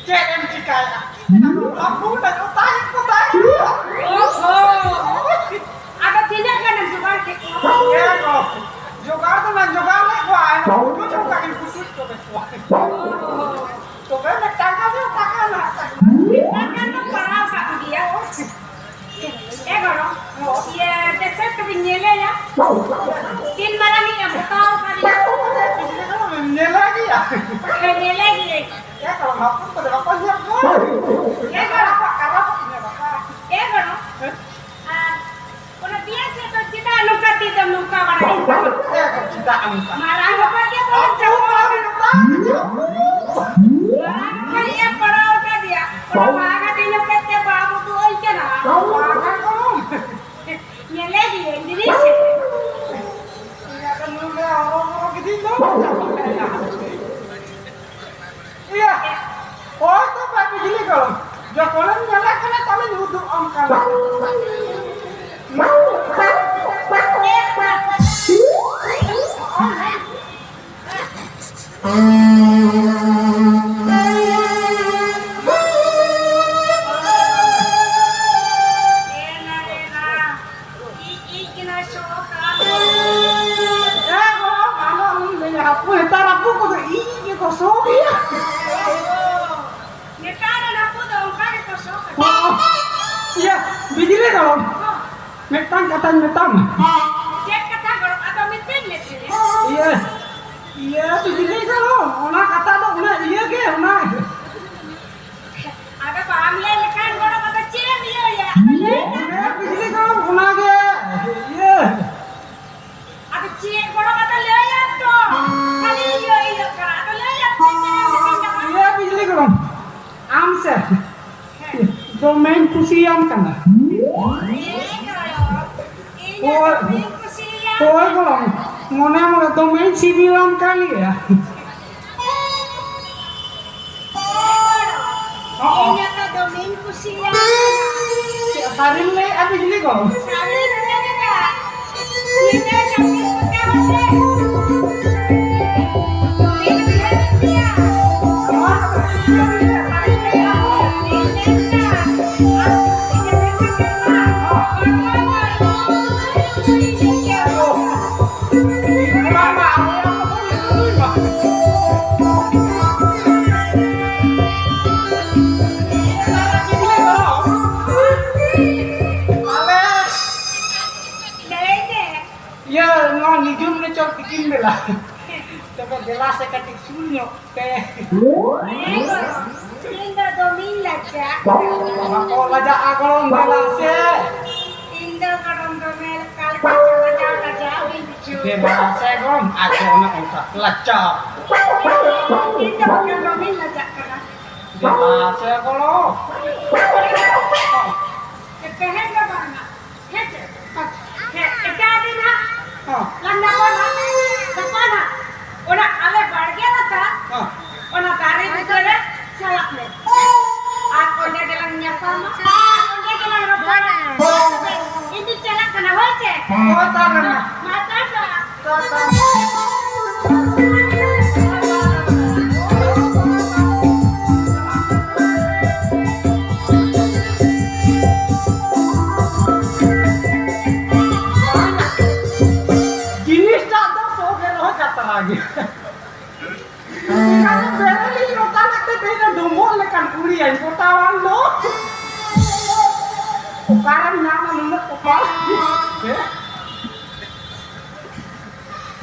ᱪᱮᱫ ᱮᱢ ᱪᱤᱠᱟᱹᱭᱟ? ᱟᱵᱚ ᱞᱟᱹᱜᱤᱫ ᱛᱟᱦᱮᱸ ᱠᱚ ᱛᱟᱦᱮᱸ ᱠᱚᱜᱼᱟ᱾ ᱚᱦᱚ᱾ ᱟᱫᱚ ᱛᱤᱱᱟᱹᱜ ᱜᱟᱱᱮᱢ ᱡᱚᱜᱟᱲ ᱠᱮᱫ ᱠᱚᱣᱟ? ᱦᱮᱸ ᱜᱚ, ᱡᱚᱜᱟᱲ ᱫᱚ ᱱᱟᱧ ᱡᱚᱜᱟᱲ ᱞᱮᱫ ᱠᱚᱣᱟ, ᱮᱱᱦᱚᱸ ᱵᱩᱡᱷᱟᱹᱣ ᱠᱟᱜ ᱜᱤᱧ ᱵᱩᱥᱩᱵ ᱠᱚ ᱢᱮᱱᱟᱜ ᱠᱚᱣᱟ᱾ ᱛᱚᱵᱮ ᱢᱤᱫᱴᱟᱝ ᱜᱟᱱ ᱫᱚ ᱴᱟᱠᱟ ᱢᱮᱱᱟᱜ ᱛᱟᱠᱚᱣᱟ᱾ ᱢᱤᱫᱴᱟᱝ ᱜᱟᱱ ᱫᱚ ᱯᱟᱲᱟᱣ ᱠᱟᱜ ᱜᱮᱭᱟ᱾ ᱮ ᱜᱚᱲᱚ, ᱤᱭᱟᱹ, ᱠᱮᱥᱮᱴ ᱠᱚᱵᱤᱱ ᱧᱮᱞᱮᱭᱟ? ᱛᱤᱱ ᱢᱟᱨᱟᱝ ᱤᱧ ᱵᱚᱠᱟᱣ ᱠᱟᱫᱮᱭᱟ᱾ ᱧᱮᱞᱮ ᱜᱮᱭᱟ᱾ ᱦᱮᱸ, ᱧᱮᱞᱮ ᱜᱤᱭᱟᱹᱧ᱾ ᱮ ᱜᱚᱲᱚ, ᱦᱚᱯᱚᱱ ᱠᱚᱫᱚ ᱵᱟᱠᱚ ᱧᱮᱞ ᱠᱚᱣᱟ᱾ ᱮ ᱜᱚᱲᱚ, ᱠᱟᱨᱟ ᱠᱚ ᱧᱮᱞ ᱠᱚᱣᱟ᱾ ᱮ ᱜᱚᱲᱚ᱾ ᱦᱮᱸ? ᱟᱨ ᱚᱱᱟ ᱵᱤᱭᱟ ᱥᱮᱫ ᱫᱚ ᱪᱮᱫᱟᱜ ᱱᱚᱝᱠᱟ ᱛᱤ ᱫᱚ ᱱᱚᱝᱠᱟ ᱵᱟᱲᱟᱭᱮᱫ ᱠᱟᱱᱟ? ᱮ ᱜᱚ, ᱪᱮᱫᱟᱜ ᱱᱚᱝᱠᱟ? ᱢᱟᱨᱟᱝ ᱦᱚᱯᱚᱱ ᱜᱮ ᱵᱚᱞᱮ ᱪᱟᱯᱚ ᱟᱠᱟᱱᱟ᱾ ᱢᱟᱨᱟᱝ ᱦᱚᱯᱚᱱ ᱮ ᱯᱟᱲᱟᱣ ᱟᱠᱟᱫᱮᱭᱟ᱾ ᱚᱱᱟ ᱵᱟᱦᱟ ᱜᱟᱹᱰᱤ ᱞᱮᱠᱟᱛᱮ ᱵᱟᱢ ᱩᱫᱩᱜ ᱟᱹᱧ ᱠᱟᱱᱟ᱾ ᱵᱟᱦᱟ ᱜᱚᱲᱚᱢ᱾ ᱧᱮᱞᱮ ᱜᱤᱭᱟᱹᱧ ᱡᱤᱱᱤᱥ᱾ ᱤᱧᱟᱹᱜ ᱫᱚ ᱱᱩᱭ ᱞᱮ ᱦᱚᱨᱚ ᱵᱚᱨᱚ ᱠᱤᱫᱤᱧ ᱫᱚ᱾ ᱤᱭᱟᱹ, ᱦᱳᱭ ᱛᱚ ᱵᱟ ᱵᱤᱡᱽᱞᱤ ᱜᱚᱲᱚᱢ, ᱡᱚᱠᱷᱚᱱᱮᱢ ᱧᱮᱞᱮ ᱠᱟᱱᱟ ᱛᱟᱦᱞᱮᱧ ᱩᱫᱩᱜ ᱟᱢ ᱠᱟᱱᱟ᱾ ᱮ ᱜᱚ, ᱟᱞᱚᱢ ᱞᱟᱹᱭᱟ, ᱦᱟᱹᱠᱩ ᱱᱮᱛᱟᱨ ᱦᱟᱹᱠᱩ ᱠᱚᱫᱚ ᱤᱧ ᱜᱮᱠᱚ ᱥᱚ ᱜᱮᱭᱟ᱾ ᱱᱮᱛᱟᱨ ᱨᱮᱱ ᱦᱟᱹᱠᱩ ᱫᱚ ᱚᱱᱠᱟ ᱜᱮᱠᱚ ᱥᱚ ᱠᱟᱱᱟ᱾ ᱚ, ᱤᱭᱟᱹ, ᱵᱤᱡᱽᱞᱤ ᱜᱚᱲᱚᱢ, ᱢᱤᱫᱴᱟᱝ ᱠᱟᱛᱷᱟᱧ ᱢᱮᱛᱟᱢᱟ᱾ ᱪᱮᱫ ᱠᱟᱛᱷᱟ ᱜᱚᱲᱚᱢ? ᱟᱫᱚ ᱢᱤᱛᱟᱹᱧ ᱢᱮᱥᱮ᱾ ᱤᱭᱟᱹ, ᱤᱭᱟᱹ, ᱵᱤᱡᱽᱞᱤ ᱜᱚᱲᱚᱢ, ᱚᱱᱟ ᱠᱟᱛᱷᱟ ᱫᱚ ᱚᱱᱟ ᱤᱭᱟᱹ ᱜᱮ, ᱚᱱᱟ ᱜᱮ᱾ ᱟᱫᱚ ᱵᱟᱢ ᱞᱟᱹᱭ ᱞᱮᱠᱷᱟᱱ ᱜᱚᱲᱚᱢ, ᱟᱫᱚ ᱪᱮᱫ ᱮᱢ ᱤᱭᱟᱹᱭᱟ? ᱟᱫᱚ ᱞᱟᱹᱭ ᱢᱮ᱾ ᱦᱮᱸ, ᱵᱤᱡᱽᱞᱤ ᱜᱚᱲᱚᱢ, ᱚᱱᱟ ᱜᱮ, ᱤᱭᱟᱹ᱾ ᱟᱫᱚ ᱪᱮᱫ ᱜᱚᱲᱚᱢ, ᱟᱫᱚ ᱞᱟᱹᱭᱟᱢ ᱛᱚ᱾ ᱠᱷᱟᱹᱞᱤ ᱤᱭᱟᱹ ᱤᱭᱟᱹᱜ ᱠᱟᱱᱟ, ᱟᱫᱚ ᱞᱟᱹᱭᱟᱢ ᱛᱚ, ᱪᱮᱫ ᱮᱢ ᱢᱮᱛᱟᱢ ᱠᱟᱱᱟ? ᱤᱭᱟᱹ, ᱵᱤᱡᱽᱞᱤ ᱜᱚᱲᱚᱢ, ᱟᱢ ᱥᱮ ᱦᱮᱸ᱾ ᱫᱚᱢᱮᱧ ᱠᱩᱥᱤᱭᱟᱢ ᱠᱟᱱᱟ᱾ ᱦᱮᱸ ᱜᱚᱲᱚᱢ, ᱤᱧ ᱦᱳᱭ᱾ ᱦᱚᱸ ᱫᱚᱢᱮᱧ ᱠᱩᱥᱤᱭᱟᱢ ᱦᱳᱭ ᱠᱟᱱᱟ᱾ ᱜᱚᱲᱚᱢ, ᱢᱚᱱᱮ ᱢᱚᱱᱮ ᱫᱚᱢᱮᱧ ᱥᱤᱵᱤᱞᱟᱢ ᱠᱟᱱ ᱜᱮᱭᱟ᱾ ᱦᱚᱸᱜᱼᱚ᱾ ᱤᱧ ᱟᱠᱟ ᱫᱚᱢᱮᱧ ᱠᱩᱥᱤᱭᱟᱜ ᱠᱟᱱᱟ᱾ ᱪᱮᱫ ᱥᱟᱹᱨᱤᱢ ᱞᱟᱹᱭᱮᱫᱼᱟ ᱵᱤᱡᱽᱞᱤ ᱜᱚ? ᱥᱟᱹᱨᱤᱧ ᱞᱟᱹᱭᱮᱫᱟ᱾ ᱧᱤᱫᱟᱹ ᱡᱟᱹᱯᱤᱫ ᱯᱚᱪᱟ ᱢᱟᱥᱮ᱾ ᱫᱚᱢᱮᱧ ᱩᱭᱦᱟᱹᱨᱮᱫ ᱢᱮᱭᱟ᱾ ᱱᱚᱣᱟ ᱱᱤᱡᱩᱢ ᱨᱮ ᱪᱚᱞ ᱛᱤᱠᱤᱱ ᱵᱮᱞᱟ᱾ ᱛᱚᱵᱮ ᱫᱮᱞᱟ ᱥᱮ ᱠᱟᱹᱴᱤᱡ ᱥᱩᱨ ᱧᱚᱜ ᱯᱮ᱾ ᱤᱧ ᱫᱚ ᱫᱚᱢᱮᱧ ᱞᱟᱡᱟᱜ ᱠᱟᱱᱟ᱾ ᱵᱟᱠᱚ ᱞᱟᱡᱟᱜᱼᱟ ᱜᱚᱲᱚᱢ, ᱫᱮᱞᱟ ᱥᱮ᱾ ᱤᱧ ᱫᱚ ᱜᱚᱲᱚᱢ ᱫᱚᱢᱮ ᱞᱟᱡᱟᱣ ᱞᱟᱡᱟᱣ ᱜᱤᱧ ᱵᱩᱡᱷᱟᱹᱣᱟ᱾ ᱫᱮᱞᱟ ᱥᱮ ᱜᱚᱲᱚᱢ, ᱟᱪᱪᱷᱟ, ᱚᱱᱮ ᱚᱱᱠᱟ ᱞᱟᱡᱟᱣ᱾ ᱤᱧ ᱫᱚ ᱫᱚᱢᱮᱧ ᱞᱟᱡᱟᱜ ᱠᱟᱱᱟ᱾ ᱫᱮᱞᱟ ᱥᱮ ᱜᱚᱲᱚᱢ᱾ ᱛᱮᱦᱮᱧ ᱫᱚ ᱵᱟᱝᱟ᱾ ᱦᱮᱸ ᱪᱮ? ᱦᱮᱸ, ᱮᱴᱟᱜ ᱫᱤᱱ ᱦᱟᱸᱜ᱾ ᱦᱮᱸ᱾ ᱞᱟᱸᱫᱟ ᱠᱚ ᱦᱟᱸᱜ, ᱜᱟᱯᱟ ᱦᱟᱸᱜ᱾ ᱚᱱᱟ ᱟᱞᱮ ᱵᱟᱲᱜᱮ ᱞᱟᱛᱟᱨ, ᱦᱮᱸ᱾ ᱚᱱᱟ ᱫᱟᱨᱮ ᱵᱩᱴᱟᱹ ᱨᱮ ᱪᱟᱞᱟᱜ ᱢᱮ᱾ ᱟᱨ ᱚᱸᱰᱮ ᱜᱮᱞᱟᱝ ᱧᱟᱯᱟᱢᱟ᱾ ᱟᱨ ᱚᱸᱰᱮ ᱜᱮᱞᱟᱝ ᱨᱚᱯᱚᱲᱟ᱾ ᱤᱧ ᱫᱩᱧ ᱪᱟᱞᱟᱜ ᱠᱟᱱᱟ, ᱦᱳᱭ ᱪᱮ? ᱦᱳᱭ, ᱛᱟᱦᱞᱮ ᱢᱟ᱾ ᱢᱟ ᱛᱟᱦᱞᱮ᱾ ᱡᱤᱱᱤᱥᱴᱟᱜ ᱫᱚ ᱥᱚ ᱜᱮ ᱨᱚᱦᱚᱭ ᱠᱟᱛᱟ ᱜᱮ᱾ ᱮᱱᱠᱷᱟᱱ ᱫᱚ ᱵᱮᱨᱮᱞᱤᱧ ᱨᱚᱴᱟ ᱞᱮᱫ ᱛᱮ ᱛᱮᱦᱮᱧ ᱫᱚ ᱰᱚᱢᱵᱚᱜ ᱞᱮᱠᱟᱱ ᱠᱩᱲᱤᱭᱟᱹᱧ ᱯᱚᱴᱟᱣᱟᱱ ᱫᱚ᱾ ᱚᱠᱟᱨᱮᱢ ᱧᱟᱢᱟ ᱱᱩᱱᱟᱹᱜ ᱠᱚᱯᱟᱞ? ᱦᱮᱸ?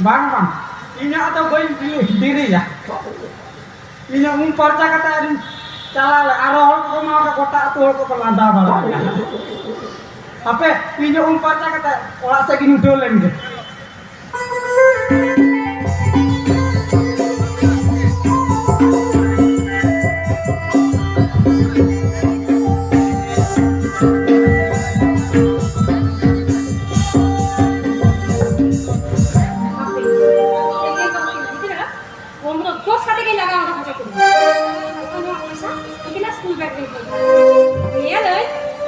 ᱵᱟᱝ, ᱵᱟᱝ, ᱤᱧᱟᱹᱜ ᱫᱚ ᱵᱟᱹᱧ ᱫᱮᱨᱤᱭᱟ᱾ ᱤᱧᱟᱹᱜ ᱩᱢ ᱯᱷᱟᱨᱪᱟ ᱠᱟᱛᱮ ᱟᱨᱤᱧ ᱪᱟᱞᱟᱣ ᱞᱮᱱ, ᱟᱨᱚ ᱦᱚᱲ ᱠᱚᱠᱚ ᱢᱟ ᱚᱸᱰᱮ ᱜᱚᱴᱟ ᱟᱹᱛᱩ ᱦᱚᱲ ᱠᱚᱠᱚ ᱞᱟᱸᱫᱟ ᱵᱟᱲᱟᱭᱟ᱾ ᱦᱟᱯᱮ, ᱤᱧᱟᱹᱜ ᱩᱢ ᱯᱷᱟᱨᱪᱟ ᱠᱟᱛᱮ ᱚᱲᱟᱜ ᱥᱮᱫ ᱜᱤᱧ ᱩᱰᱟᱹᱣ ᱞᱮᱱ ᱜᱮ᱾ ᱦᱟᱯᱮ, ᱛᱮᱦᱮᱧ ᱫᱚ ᱦᱟᱯᱮ, ᱦᱟᱯᱮ, ᱦᱟᱯᱮ᱾ ᱯᱚᱱᱨᱚ ᱫᱚᱥ ᱠᱟᱛᱮ ᱜᱮ ᱞᱟᱜᱟᱣ ᱮᱱᱟ ᱠᱷᱚᱨᱪᱟ ᱠᱚᱫᱚ᱾ ᱱᱚᱣᱟ ᱯᱚᱭᱥᱟ ᱤᱧ ᱫᱚ ᱥᱠᱩᱞ ᱵᱮᱜᱽ ᱨᱮᱧ ᱫᱚᱦᱚᱭᱟ᱾ ᱧᱮᱞᱟᱹᱧ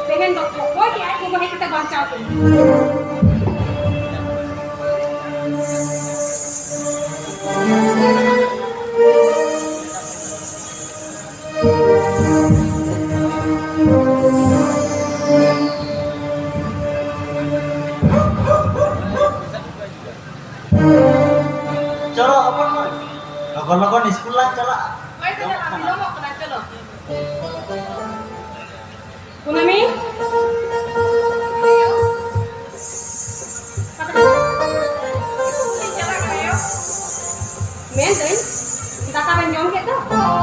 ᱛᱮᱦᱮᱧ ᱫᱚ ᱚᱠᱚᱭ ᱜᱮ ᱟᱡ ᱜᱚᱜᱚ ᱦᱮᱡ ᱠᱟᱛᱮ ᱵᱟᱧᱪᱟᱣ ᱠᱤᱱᱟ᱾ ᱪᱚᱞᱚ ᱦᱚᱯᱚᱱ ᱢᱟᱹᱭ, ᱞᱚᱜᱚᱱ ᱞᱚᱜᱚᱱ ᱤᱥᱠᱩᱞ ᱞᱟᱝ ᱪᱟᱞᱟᱜᱼᱟ᱾ ᱦᱳᱭ, ᱪᱟᱞᱟᱜᱼᱟ, ᱵᱤᱞᱚᱢᱚᱜ ᱠᱟᱱᱟ, ᱪᱚᱞᱚ᱾ ᱠᱩᱱᱟᱹᱢᱤ? ᱫᱟᱠᱟ ᱵᱮᱱ ᱡᱚᱢ ᱠᱮᱫ ᱫᱚ,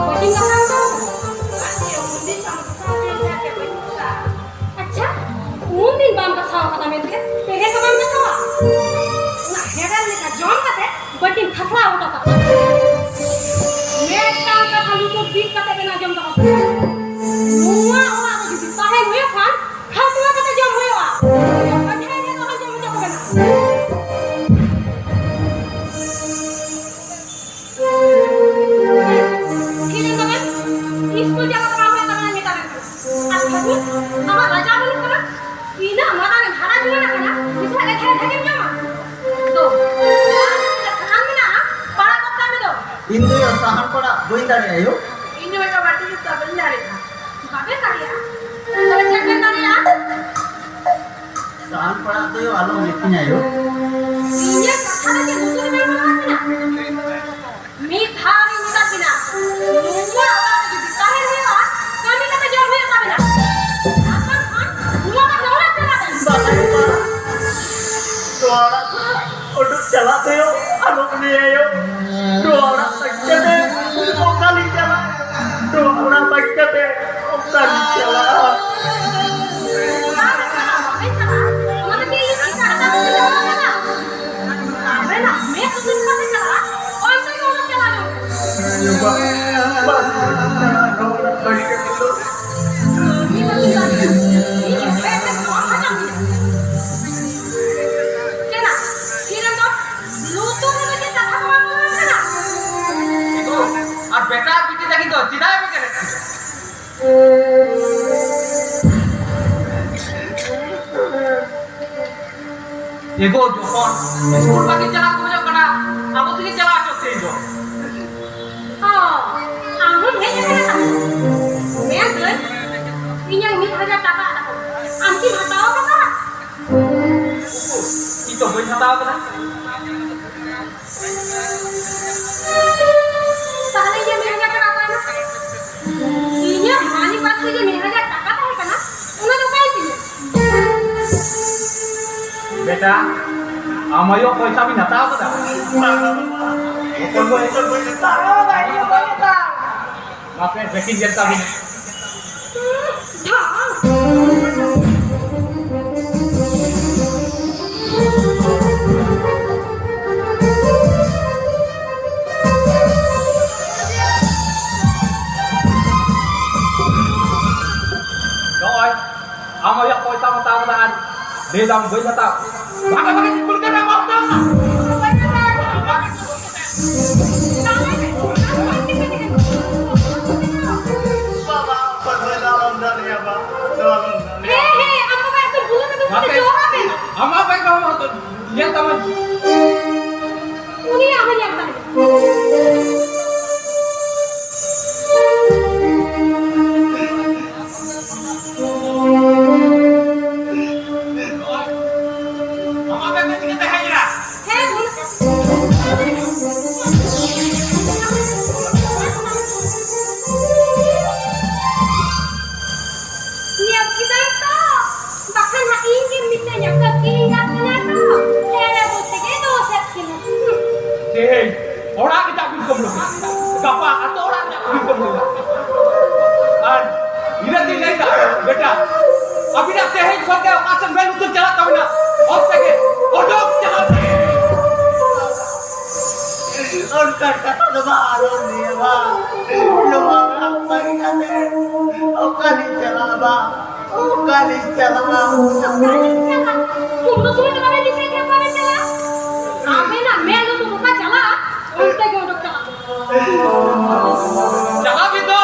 ᱵᱟᱹᱴᱤᱢ ᱜᱷᱟᱥᱟᱣ ᱠᱟᱫᱟ? ᱟᱪᱪᱷᱟ, ᱩᱱ ᱫᱤᱱ ᱵᱟᱢ ᱜᱷᱟᱥᱟᱣ ᱠᱟᱫᱟ ᱢᱮᱱᱛᱮ ᱛᱮᱦᱮᱧ ᱫᱚ ᱵᱟᱢ ᱜᱷᱟᱥᱟᱣᱟ? ᱚᱱᱟ ᱦᱮᱲᱮᱢ ᱞᱮᱠᱟ ᱡᱚᱢ ᱠᱟᱛᱮ ᱵᱟᱹᱴᱤᱢ ᱠᱷᱟᱥᱲᱟᱣ ᱦᱚᱴᱚ ᱠᱟᱜᱼᱟ᱾ ᱢᱤᱫᱴᱟᱝ ᱠᱟᱛᱷᱟ ᱞᱩᱛᱩᱨ ᱵᱤᱫ ᱠᱟᱛᱮ ᱵᱮᱱ ᱟᱸᱡᱚᱢ ᱫᱚᱦᱚ ᱠᱟᱜᱼᱟ᱾ ᱱᱚᱣᱟ ᱚᱲᱟᱜ ᱨᱮ ᱡᱩᱫᱤ ᱛᱟᱦᱮᱱ ᱦᱩᱭᱩᱜ ᱠᱷᱟᱱ, ᱠᱷᱟᱥᱲᱟ ᱠᱟᱛᱮ ᱡᱚᱢ ᱦᱩᱭᱩᱜᱼᱟ᱾ ᱟᱨ ᱵᱟᱠᱷᱟᱱ ᱫᱚ ᱵᱟᱝ ᱡᱚᱢ ᱦᱚᱪᱚ ᱠᱚ ᱠᱟᱱᱟ᱾ ᱛᱷᱤᱨ ᱮᱱ ᱫᱚᱵᱮᱱ, ᱤᱥᱠᱩᱞ ᱪᱟᱞᱟᱜ ᱵᱟᱝ ᱦᱩᱭᱩᱜ ᱛᱟᱵᱮᱱᱟ, ᱢᱮᱛᱟ ᱵᱮᱱ ᱠᱟᱱᱟ᱾ ᱟᱨ ᱵᱟᱹᱵᱩ, ᱟᱢᱟᱜ ᱞᱟᱡᱟᱣ ᱵᱟᱹᱱᱩᱜ ᱛᱟᱢᱟ? ᱤᱱᱟᱹᱜ ᱢᱟᱨᱟᱝ ᱮᱢ ᱦᱟᱨᱟ ᱡᱩᱣᱟᱹᱱ ᱟᱠᱟᱱᱟ, ᱱᱤᱛᱚᱜ ᱮᱠᱷᱮᱱ ᱮᱠᱷᱮᱱ ᱮᱢ ᱡᱚᱢᱟ? ᱫᱚ, ᱟᱨ ᱢᱤᱫᱴᱟᱝ ᱥᱟᱦᱟᱱ ᱢᱮᱱᱟᱜᱼᱟ, ᱯᱟᱲᱟᱜ ᱜᱚᱫ ᱠᱟᱜ ᱢᱮ ᱫᱚ᱾ ᱤᱧ ᱫᱚ ᱥᱟᱦᱟᱱ ᱯᱟᱲᱟᱜ ᱵᱟᱹᱧ ᱫᱟᱲᱮᱭᱟᱜᱼᱟ ᱭᱳ᱾ ᱤᱧ ᱦᱚᱸ ᱢᱤᱫᱴᱟᱝ ᱵᱟᱹᱴᱤ ᱡᱩᱛ ᱠᱟᱜ ᱵᱟᱹᱧ ᱫᱟᱲᱮᱭᱟᱜᱼᱟ᱾ ᱵᱟᱯᱮ ᱫᱟᱲᱮᱭᱟᱜᱼᱟ? ᱛᱚᱵᱮ ᱪᱮᱫ ᱯᱮ ᱫᱟᱲᱮᱭᱟᱜᱼᱟ? ᱥᱟᱦᱟᱱ ᱯᱟᱲᱟᱜ ᱫᱚ ᱭᱳ ᱟᱞᱚᱢ ᱢᱤᱛᱟᱹᱧᱟ ᱭᱳ᱾ ᱤᱧᱟᱹᱜ ᱠᱟᱛᱷᱟ ᱫᱚ ᱪᱮᱫ ᱞᱩᱛᱩᱨ ᱨᱮ ᱵᱟᱝ ᱵᱚᱞᱚ ᱟᱠᱟᱱᱟ? ᱢᱤᱫ ᱫᱷᱟᱣ ᱞᱤᱧ ᱢᱮᱛᱟ ᱵᱤᱱᱟ, ᱱᱚᱣᱟ ᱚᱲᱟᱜ ᱨᱮ ᱡᱩᱫᱤ ᱛᱟᱦᱮᱱ ᱦᱩᱭᱩᱜᱼᱟ, ᱠᱟᱹᱢᱤ ᱠᱟᱛᱮ ᱡᱚᱢ ᱦᱩᱭᱩᱜ ᱛᱟᱵᱤᱱᱟ᱾ ᱟᱨ ᱵᱟᱝᱠᱷᱟᱱ ᱱᱚᱣᱟ ᱠᱚ ᱫᱚᱦᱲᱟ ᱪᱟᱞᱟᱜ ᱠᱟᱱᱟ᱾ ᱵᱟᱵᱟ, ᱱᱚᱣᱟ ᱚᱲᱟᱜ ᱠᱷᱚᱱ ᱩᱰᱩᱠ ᱪᱟᱞᱟᱜ ᱫᱚ ᱭᱳ, ᱟᱞᱚᱢ ᱞᱟᱹᱭᱟ ᱭᱳ᱾ ᱱᱚᱣᱟ ᱚᱲᱟᱜ ᱵᱟᱹᱜᱤ ᱠᱟᱛᱮ ᱚᱠᱟ ᱞᱤᱧ ᱪᱟᱞᱟᱜᱼᱟ? ᱱᱚᱣᱟ ᱚᱲᱟᱜ ᱵᱟᱹᱜᱤ ᱠᱟᱛᱮ ᱚᱠᱟ ᱞᱤᱧ ᱪᱟᱞᱟᱜᱼᱟ? ᱚᱠᱟ ᱞᱮᱠᱟ ᱵᱟᱵᱮᱱ ᱪᱟᱞᱟᱜᱼᱟ? ᱚᱱᱟ ᱛᱮᱜᱮ ᱤᱧ ᱮᱴᱟᱜ ᱮᱴᱟᱜ ᱠᱚ ᱪᱟᱞᱟᱜ ᱠᱟᱱᱟ᱾ ᱟᱵᱮᱱᱟᱜ ᱢᱮᱫ ᱩᱛᱟᱹᱨ ᱠᱟᱛᱮ ᱪᱟᱞᱟᱜᱼᱟ, ᱚᱱᱛᱮ ᱜᱮ ᱚᱰᱚᱠ ᱪᱟᱞᱟᱜ ᱢᱮ᱾ ᱵᱟᱝ, ᱵᱟᱝ, ᱵᱟᱹᱜᱤ ᱠᱟᱛᱮ ᱫᱚ᱾ ᱠᱟᱹᱢᱤ ᱵᱟᱹᱜᱤ ᱠᱟᱛᱮ ᱤᱧ ᱦᱮᱡ ᱠᱟᱛᱮ ᱱᱚᱣᱟ ᱠᱷᱟᱴᱟᱣ ᱢᱮᱱᱟᱜᱼᱟ᱾ ᱪᱮᱫᱟᱜ? ᱛᱤᱨᱮᱢ ᱫᱚ ᱞᱩᱛᱩᱨ ᱨᱮᱫᱚ ᱪᱮᱫ ᱠᱟᱛᱷᱟ ᱠᱚ ᱵᱟᱝ ᱵᱚᱞᱚᱱ ᱠᱟᱱᱟ? ᱮᱜᱳ, ᱟᱨ ᱵᱮᱴᱟ ᱟᱨ ᱵᱤᱴᱤ ᱛᱟᱹᱠᱤᱱ ᱫᱚ ᱪᱮᱫᱟᱜ ᱮᱢ ᱮᱜᱮᱨᱮᱫ ᱠᱤᱱᱟ? ᱮᱜᱳ, ᱡᱚᱠᱷᱚᱱ ᱤᱥᱠᱩᱞ ᱵᱟᱹᱜᱤ ᱪᱟᱞᱟᱜ ᱠᱚ ᱠᱷᱚᱡᱚᱜ ᱠᱟᱱᱟ, ᱟᱵᱚ ᱛᱮᱜᱮ ᱪᱟᱞᱟᱣ ᱦᱚᱪᱚ ᱛᱮᱦᱮᱧ ᱫᱚ᱾ ᱚ, ᱟᱢ ᱦᱚᱸᱢ ᱦᱮᱡ ᱟᱠᱟᱱᱟ ᱛᱟᱦᱞᱮ? ᱢᱮᱱᱫᱟᱹᱧ, ᱤᱧᱟᱹᱜ ᱢᱤᱫ ᱦᱟᱡᱟᱨ ᱴᱟᱠᱟ ᱟᱫᱟ ᱠᱚ, ᱟᱢ ᱠᱤᱢ ᱦᱟᱛᱟᱣ ᱟᱠᱟᱫᱟ? ᱤᱧ ᱫᱚ ᱵᱟᱹᱧ ᱦᱟᱛᱟᱣ ᱟᱠᱟᱫᱟ᱾ ᱛᱟᱦᱞᱮ ᱤᱧᱟᱹᱜ ᱢᱤᱫ ᱦᱟᱡᱟᱨ ᱴᱟᱠᱟ ᱚᱠᱟᱭᱮᱱᱟ? ᱤᱧᱟᱹᱜ ᱢᱟᱱᱤ ᱵᱟᱠᱥᱚ ᱨᱮ ᱢᱤᱫ ᱦᱟᱡᱟᱨ ᱴᱟᱠᱟ ᱛᱟᱦᱮᱸ ᱠᱟᱱᱟ, ᱚᱱᱟ ᱫᱚ ᱚᱠᱟᱭᱮᱱ ᱛᱤᱧᱟ? ᱵᱮᱴᱟ, ᱟᱢ ᱟᱭᱳ ᱯᱚᱭᱥᱟ ᱵᱤᱱ ᱦᱟᱛᱟᱣ ᱠᱟᱫᱟ? ᱵᱟᱝ, ᱵᱟᱝ, ᱵᱟᱝ᱾ ᱢᱟᱯᱮ ᱵᱮᱠᱤᱱ ᱧᱮᱞ ᱛᱟᱵᱤᱱᱟ᱾ ᱱᱚᱜᱼᱚᱭ, ᱟᱢ ᱟᱭᱟᱜ ᱯᱚᱭᱥᱟᱢ ᱦᱟᱛᱟᱣ ᱠᱟᱫᱟ ᱟᱨ ᱞᱟᱹᱭ ᱫᱟᱢ ᱵᱟᱹᱧ ᱦᱟᱛᱟᱣ᱾ ᱵᱷᱟᱜᱮ ᱵᱷᱟᱜᱮ ᱠᱩᱞ ᱠᱟᱱᱟ ᱵᱟᱯ ᱫᱚ᱾ ᱵᱟᱵᱟ, ᱚᱠᱚᱭ ᱦᱚᱸ ᱵᱟᱭ ᱫᱟᱞᱟᱢ ᱫᱟᱲᱮᱭᱟᱵᱟ᱾ ᱫᱟᱞᱟᱢ ᱫᱟᱲᱮᱭᱟᱵᱟ᱾ ᱦᱮᱸ, ᱦᱮᱸ, ᱟᱢ ᱵᱟᱵᱟ ᱮᱠᱫᱚᱢ ᱵᱩᱞᱟᱹ ᱠᱟᱛᱮ ᱩᱱᱠᱩ ᱫᱚ ᱵᱟᱯᱮ, ᱡᱚᱦᱟᱨ ᱢᱮ᱾ ᱟᱢᱟᱜ ᱵᱟᱭ ᱵᱟᱵᱟ ᱦᱚᱸ ᱛᱚ ᱧᱮᱞ ᱛᱟᱢᱟᱧ᱾ ᱩᱱᱤᱭᱟᱜ ᱦᱚᱸ ᱧᱮᱞ ᱛᱟᱢᱟᱧ᱾ ᱟᱢᱟᱜ ᱵᱮᱜᱽ ᱫᱚ ᱪᱤᱠᱟᱹᱛᱮ ᱦᱮᱡ ᱮᱱᱟ? ᱦᱮᱸ, ᱵᱩᱞᱟᱹ᱾ ᱧᱮᱞ ᱠᱮᱫᱟᱢ ᱛᱚ? ᱵᱟᱠᱷᱟᱱ ᱦᱟᱸᱜ ᱤᱧ ᱜᱮᱢ ᱢᱤᱛᱟᱹᱧᱟ, ᱠᱟᱹᱠᱤ ᱮᱸᱜᱟᱛ ᱠᱟᱱᱟ ᱛᱚ, ᱮᱲᱮ ᱵᱩᱫᱷᱤ ᱜᱮ ᱫᱳᱥᱮᱫ ᱠᱤᱱᱟ᱾ ᱦᱩᱸ᱾ ᱛᱮᱦᱮᱧ ᱚᱲᱟᱜ ᱨᱮᱭᱟᱜ ᱵᱤᱱ ᱠᱟᱹᱢᱤᱭᱟ, ᱜᱟᱯᱟ ᱟᱛᱳ ᱚᱲᱟᱜ ᱨᱮᱭᱟᱜ ᱵᱤᱱ ᱠᱟᱹᱢᱤᱭᱟ᱾ ᱟᱨ ᱤᱱᱟᱹ ᱛᱤᱧ ᱞᱟᱹᱭᱫᱟ, ᱵᱮᱴᱟ, ᱟᱹᱵᱤᱱᱟᱜ ᱛᱮᱦᱮᱧ ᱠᱷᱚᱱ ᱜᱮ ᱚᱠᱟ ᱥᱮᱫ ᱢᱮᱫ ᱞᱩᱛᱩᱨ ᱪᱟᱞᱟᱜ ᱛᱟᱹᱵᱤᱱᱟ, ᱚᱱᱛᱮ ᱜᱮ ᱚᱰᱚᱠ ᱪᱟᱞᱟᱜ ᱢᱮ᱾ ᱚᱱᱠᱟᱱ ᱠᱟᱛᱷᱟ ᱫᱚ ᱵᱟᱝ ᱟᱞᱚᱢ ᱞᱟᱹᱭᱟ ᱵᱟ᱾ ᱱᱚᱣᱟ ᱚᱲᱟᱜ ᱵᱟᱹᱜᱤ ᱠᱟᱛᱮ ᱚᱠᱟᱨᱤᱧ ᱪᱟᱞᱟᱜᱼᱟ ᱵᱟ? ᱚᱠᱟᱨᱤᱧ ᱪᱟᱞᱟᱜᱼᱟ? ᱚᱠᱟᱨᱤᱧ ᱪᱟᱞᱟᱜᱼᱟ? ᱩᱱ ᱫᱚ ᱥᱚᱢᱚᱭ ᱫᱚ ᱵᱟᱵᱮᱱ ᱫᱤᱥᱟᱹᱭ ᱠᱷᱟᱱ ᱚᱠᱟᱨᱮ ᱪᱟᱞᱟᱜᱼᱟ? ᱟᱵᱮᱱᱟᱜ ᱢᱮᱫ ᱞᱩᱛᱩᱨ ᱚᱠᱟ ᱪᱟᱞᱟᱜᱼᱟ? ᱚᱱᱛᱮ ᱜᱮ ᱚᱰᱚᱠ ᱪᱟᱞᱟᱜ ᱢᱮ᱾ ᱪᱟᱞᱟᱜ ᱵᱤᱱ ᱫᱚ᱾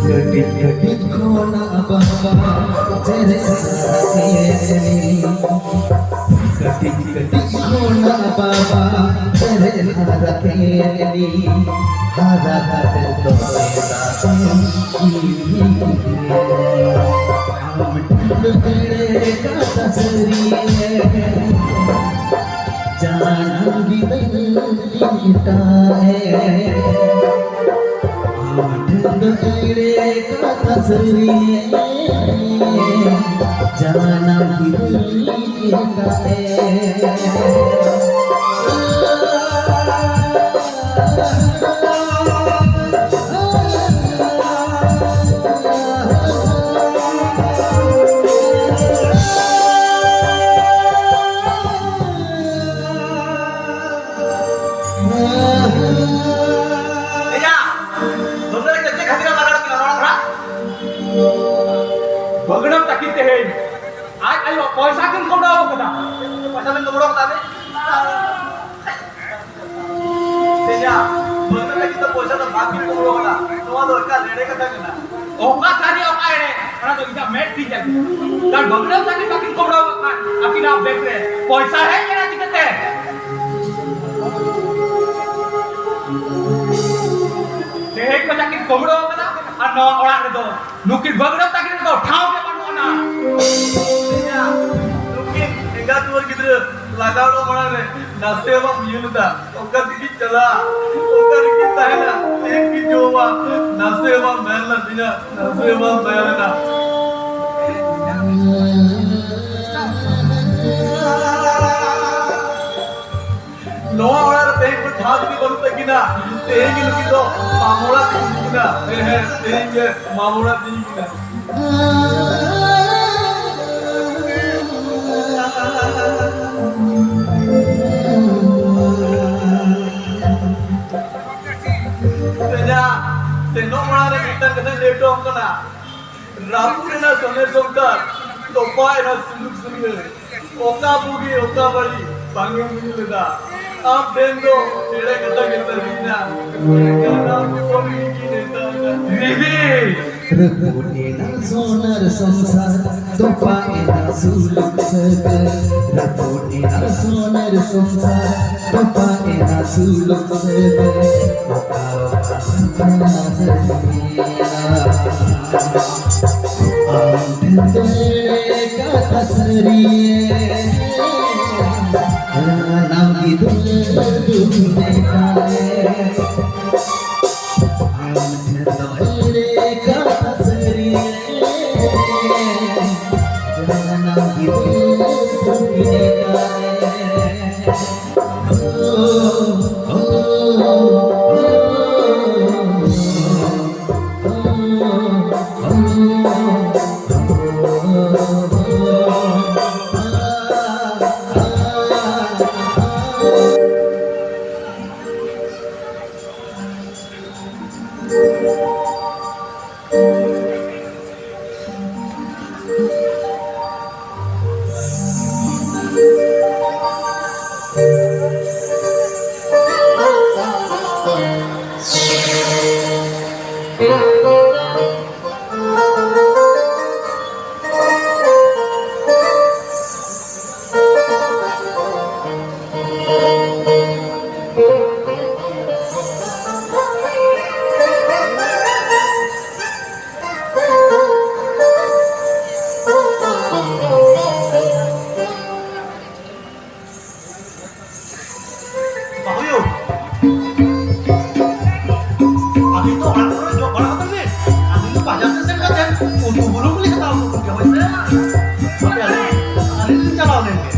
ᱠᱟᱹᱴᱤᱡ ᱠᱟᱹᱴᱤᱡ ᱠᱷᱚᱱᱟᱜ ᱵᱟᱵᱟ ᱪᱮᱨᱮᱡ ᱦᱟᱨᱟ ᱠᱮᱫ ᱞᱤᱧ᱾ ᱠᱟᱹᱴᱤᱡ ᱠᱟᱹᱴᱤᱡ ᱠᱷᱚᱱᱟᱜ ᱵᱟᱵᱟ ᱪᱮᱨᱮᱡ ᱦᱟᱨᱟ ᱠᱮᱫ ᱞᱤᱧ᱾ ᱦᱟᱨᱟ ᱠᱟᱛᱮ ᱫᱚ ᱪᱮᱫᱟᱜ ᱮᱢ ᱤᱫᱤ ᱠᱮᱫ ᱞᱤᱧ? ᱟᱢ ᱴᱷᱮᱱ ᱮᱲᱮ ᱠᱟᱛᱷᱟ ᱥᱟᱹᱨᱤᱭᱮ ᱡᱟᱱᱟᱢ ᱜᱤᱫᱟᱹᱨ ᱮᱴᱟᱜ ᱮ᱾ ᱴᱷᱮᱱ ᱫᱚ ᱮᱲᱮ ᱠᱟᱛᱷᱟ ᱥᱟᱹᱨᱤ, ᱡᱟᱱᱟᱢ ᱜᱤᱫᱽᱨᱟᱹ ᱞᱮᱠᱟᱛᱮ᱾ ᱮᱭᱟ, ᱫᱚᱢᱮ ᱪᱮᱫ ᱠᱷᱟᱹᱛᱤᱨ ᱮᱢ ᱞᱟᱜᱟᱣ ᱠᱤᱱᱟ ᱱᱚᱣᱟ ᱠᱷᱚᱱᱟᱜ? ᱵᱟᱹᱜᱽᱲᱟᱹᱢ ᱛᱟᱹᱠᱤᱱ ᱛᱮᱦᱮᱧ ᱟᱡ ᱟᱭᱳ ᱯᱚᱭᱥᱟ ᱠᱤᱱ ᱠᱚᱢᱲᱟᱣ ᱠᱟᱫᱟ᱾ ᱯᱚᱭᱥᱟ ᱵᱤᱱ ᱠᱚᱢᱲᱟᱣ ᱠᱟᱫᱟ ᱵᱤᱱ? ᱮᱭᱟ, ᱵᱟᱹᱜᱽᱲᱟᱹᱢ ᱛᱟᱹᱠᱤᱱ ᱫᱚ ᱯᱚᱭᱥᱟ ᱫᱚ ᱵᱟᱝ ᱠᱤᱱ ᱠᱚᱢᱲᱟᱣ ᱠᱟᱫᱟ᱾ ᱱᱚᱣᱟ ᱫᱚ ᱮᱠᱟᱞ ᱮᱲᱮ ᱠᱟᱛᱷᱟ ᱠᱟᱱᱟ᱾ ᱚᱠᱟ ᱥᱟᱹᱨᱤ ᱚᱠᱟ ᱮᱲᱮ, ᱚᱱᱟ ᱫᱚ ᱤᱧᱟᱹᱜ ᱢᱮᱫ ᱛᱤᱧ ᱧᱮᱞ ᱠᱮᱫᱟ᱾ ᱛᱟᱨ ᱵᱟᱹᱜᱽᱲᱟᱹᱢ ᱛᱟᱹᱠᱤᱱ ᱵᱟᱹᱠᱤᱱ ᱠᱚᱢᱲᱟᱣ ᱠᱟᱫ ᱠᱷᱟᱱ ᱟᱹᱠᱤᱱᱟᱜ ᱵᱮᱜᱽ ᱨᱮ ᱯᱚᱭᱥᱟ ᱦᱮᱡ ᱮᱱᱟ ᱪᱤᱠᱟᱹᱛᱮ? ᱛᱮᱦᱮᱧ ᱠᱷᱚᱱᱟᱜ ᱠᱤᱱ ᱠᱩᱢᱲᱩ ᱟᱠᱟᱫᱟ ᱟᱨ ᱱᱚᱣᱟ ᱚᱲᱟᱜ ᱨᱮᱫᱚ ᱱᱩᱠᱤᱱ ᱵᱟᱹᱜᱽᱲᱟᱹ ᱛᱟᱹᱠᱤᱱ ᱨᱮᱫᱚ ᱴᱷᱟᱶ ᱜᱮ ᱵᱟᱹᱱᱩᱜ ᱟᱱᱟ᱾ ᱱᱩᱠᱤᱱ ᱮᱸᱜᱟᱛ ᱫᱩᱣᱟᱹᱨ ᱜᱤᱫᱽᱨᱟᱹ ᱞᱟᱜᱟ ᱩᱰᱩᱠ ᱢᱟᱲᱟᱝ ᱨᱮ ᱱᱟᱥᱮ ᱦᱚᱸ ᱵᱟᱢ ᱩᱭᱦᱟᱹᱨ ᱞᱮᱫᱟ᱾ ᱚᱠᱟ ᱛᱮᱠᱤᱱ ᱪᱟᱞᱟᱜᱼᱟ, ᱚᱠᱟ ᱨᱮᱠᱤᱱ ᱛᱟᱦᱮᱱᱟ, ᱪᱮᱫ ᱠᱤᱱ ᱡᱚᱢᱟ, ᱱᱟᱥᱮ ᱦᱚᱸ ᱵᱟᱢ ᱢᱮᱱ ᱞᱮᱫ ᱛᱤᱧᱟ, ᱱᱟᱥᱮ ᱦᱚᱸ ᱵᱟᱢ ᱢᱮᱱ ᱞᱮᱫᱟ᱾ ᱱᱚᱣᱟ ᱚᱲᱟᱜ ᱨᱮ ᱛᱮᱦᱮᱧ ᱠᱷᱚᱱ ᱴᱷᱟᱶ ᱡᱩᱫᱤ ᱵᱟᱹᱱᱩᱜ ᱛᱟᱹᱠᱤᱱᱟ, ᱛᱮᱦᱮᱧ ᱜᱮ ᱱᱩᱠᱤᱱ ᱫᱚ ᱢᱟᱢᱚ ᱚᱲᱟᱜ ᱛᱮᱠᱤᱱ ᱤᱫᱤ ᱠᱤᱱᱟ᱾ ᱦᱮᱸ, ᱦᱮᱸ, ᱛᱮᱦᱮᱧ ᱜᱮ ᱢᱟᱢᱚ ᱚᱲᱟᱜ ᱛᱮᱠᱤᱱ ᱤᱫᱤ ᱠᱤᱱᱟ᱾ ᱵᱚᱭᱦᱟ, ᱥᱮᱱᱚᱜ ᱢᱟᱲᱟᱝ ᱨᱮ ᱢᱤᱫᱴᱟᱝ ᱠᱟᱛᱷᱟᱧ ᱞᱟᱹᱭ ᱦᱚᱴᱚ ᱟᱢ ᱠᱟᱱᱟ᱾ ᱨᱟᱹᱯᱩᱫ ᱮᱱᱟ ᱥᱚᱱᱮᱨ ᱥᱚᱝᱥᱟᱨ, ᱛᱚᱯᱟ ᱮᱱᱟ ᱥᱩᱞᱩᱠ ᱥᱩᱞᱜᱟᱹ᱾ ᱚᱠᱟ ᱵᱩᱜᱤ, ᱚᱠᱟ ᱵᱟᱹᱲᱤᱡ, ᱵᱟᱝ ᱮᱢ ᱵᱩᱡᱽ ᱞᱮᱫᱟ᱾ ᱟᱢ ᱴᱷᱮᱱ ᱫᱚ ᱮᱲᱮ ᱠᱟᱛᱷᱟ ᱜᱮ ᱥᱟᱹᱨᱤᱭᱮᱱᱟ᱾ ᱢᱮᱱᱠᱷᱟᱱ ᱟᱢ ᱫᱚ ᱨᱤᱜᱤ ᱱᱮᱛᱟ ᱮᱱᱟ᱾ ᱨᱤᱜᱤ! ᱨᱟᱹᱯᱩᱫ ᱮᱱᱟ ᱥᱚᱱᱮᱨ ᱥᱚᱝᱥᱟᱨ, ᱛᱚᱯᱟ ᱮᱱᱟ ᱥᱩᱞᱩᱠ ᱥᱟᱹᱜᱟᱹᱭ᱾ ᱨᱟᱹᱯᱩᱫ ᱮᱱᱟ ᱥᱚᱱᱮᱨ ᱥᱚᱝᱥᱟᱨ, ᱛᱚᱯᱟ ᱮᱱᱟ ᱥᱩᱞᱩᱠ ᱥᱟᱹᱜᱟᱹᱭ᱾ ᱚᱠᱟ ᱚᱠᱟ ᱠᱟᱛᱷᱟ ᱥᱟᱹᱨᱤᱭᱮᱱᱟ᱾ ᱟᱢ ᱴᱷᱮᱱ ᱫᱚ ᱮᱲᱮ ᱠᱟᱛᱷᱟ ᱥᱟᱹᱨᱤᱭᱮᱱᱟ᱾ ᱥᱟᱱᱟᱢ ᱜᱤᱫᱽᱨᱟᱹ ᱫᱩᱠ ᱞᱮᱠᱟᱭ᱾ ᱟᱢ ᱵᱟᱹᱦᱩᱭᱳ, ᱟᱹᱵᱤᱱ ᱫᱚ ᱚᱲᱟᱜ ᱠᱚᱨᱮ ᱡᱚᱜ ᱵᱟᱲᱟ ᱠᱟᱛᱮ ᱜᱮ, ᱟᱹᱵᱤᱱ ᱫᱚ ᱵᱟᱡᱟᱨ ᱥᱮᱫ ᱥᱮᱱ ᱠᱟᱛᱮ ᱩᱛᱩ ᱵᱩᱞᱩᱝ ᱠᱚᱞᱤᱧ ᱦᱟᱛᱟᱣ ᱟᱹᱜᱩ ᱠᱚᱜᱮ, ᱦᱳᱭ ᱥᱮ? ᱦᱟᱯᱮ ᱟᱹᱞᱤᱧ, ᱟᱹᱞᱤᱧ ᱞᱤᱧ ᱪᱟᱞᱟᱣ ᱞᱮᱱ ᱜᱮ᱾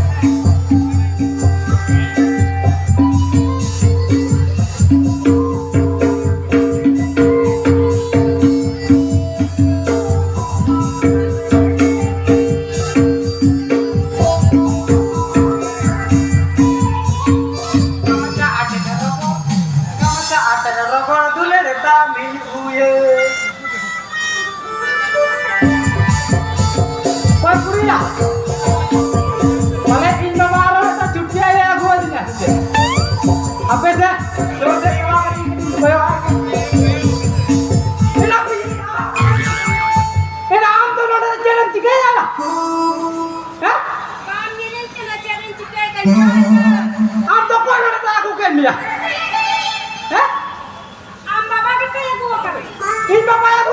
ᱚᱠᱚᱭ ᱠᱩᱲᱤᱭᱟ? ᱯᱟᱞᱮ ᱤᱧ ᱵᱟᱵᱟ ᱟᱨᱚ ᱢᱤᱫᱴᱟᱝ ᱪᱩᱴᱠᱤ ᱟᱭᱳᱭ ᱟᱹᱜᱩ ᱟᱹᱫᱤᱧᱟ ᱥᱮ ᱪᱮᱫ? ᱦᱟᱯᱮ ᱥᱮ, ᱡᱳᱨ ᱛᱮ ᱪᱟᱞᱟᱣ ᱠᱟᱛᱮ ᱤᱧ ᱠᱟᱹᱴᱤᱡ ᱠᱚᱭᱚᱜ ᱟᱭ ᱜᱮ᱾ ᱮᱨᱟ, ᱮᱨᱟ, ᱟᱢ ᱫᱚ ᱱᱚᱰᱮ ᱫᱚ ᱪᱮᱫ ᱮᱢ ᱪᱤᱠᱟᱹᱭᱟ? ᱦᱮᱸ? ᱵᱟᱢ ᱧᱮᱧᱮᱞ ᱠᱟᱱᱟ ᱪᱮᱫ ᱤᱧ ᱪᱤᱠᱟᱹᱭ ᱠᱟᱱᱟ? ᱟᱢ ᱫᱚ ᱚᱠᱚᱭ ᱱᱚᱰᱮ ᱫᱚ ᱟᱹᱜᱩ ᱠᱮᱫ ᱢᱮᱭᱟ? ᱦᱮᱸ? ᱟᱢ ᱵᱟᱵᱟ ᱜᱮᱥᱮ ᱟᱹᱜᱩ ᱟᱠᱟᱫ ᱢᱮᱭᱟ? ᱤᱧ ᱵᱟᱵᱟᱭ ᱟᱹᱜᱩ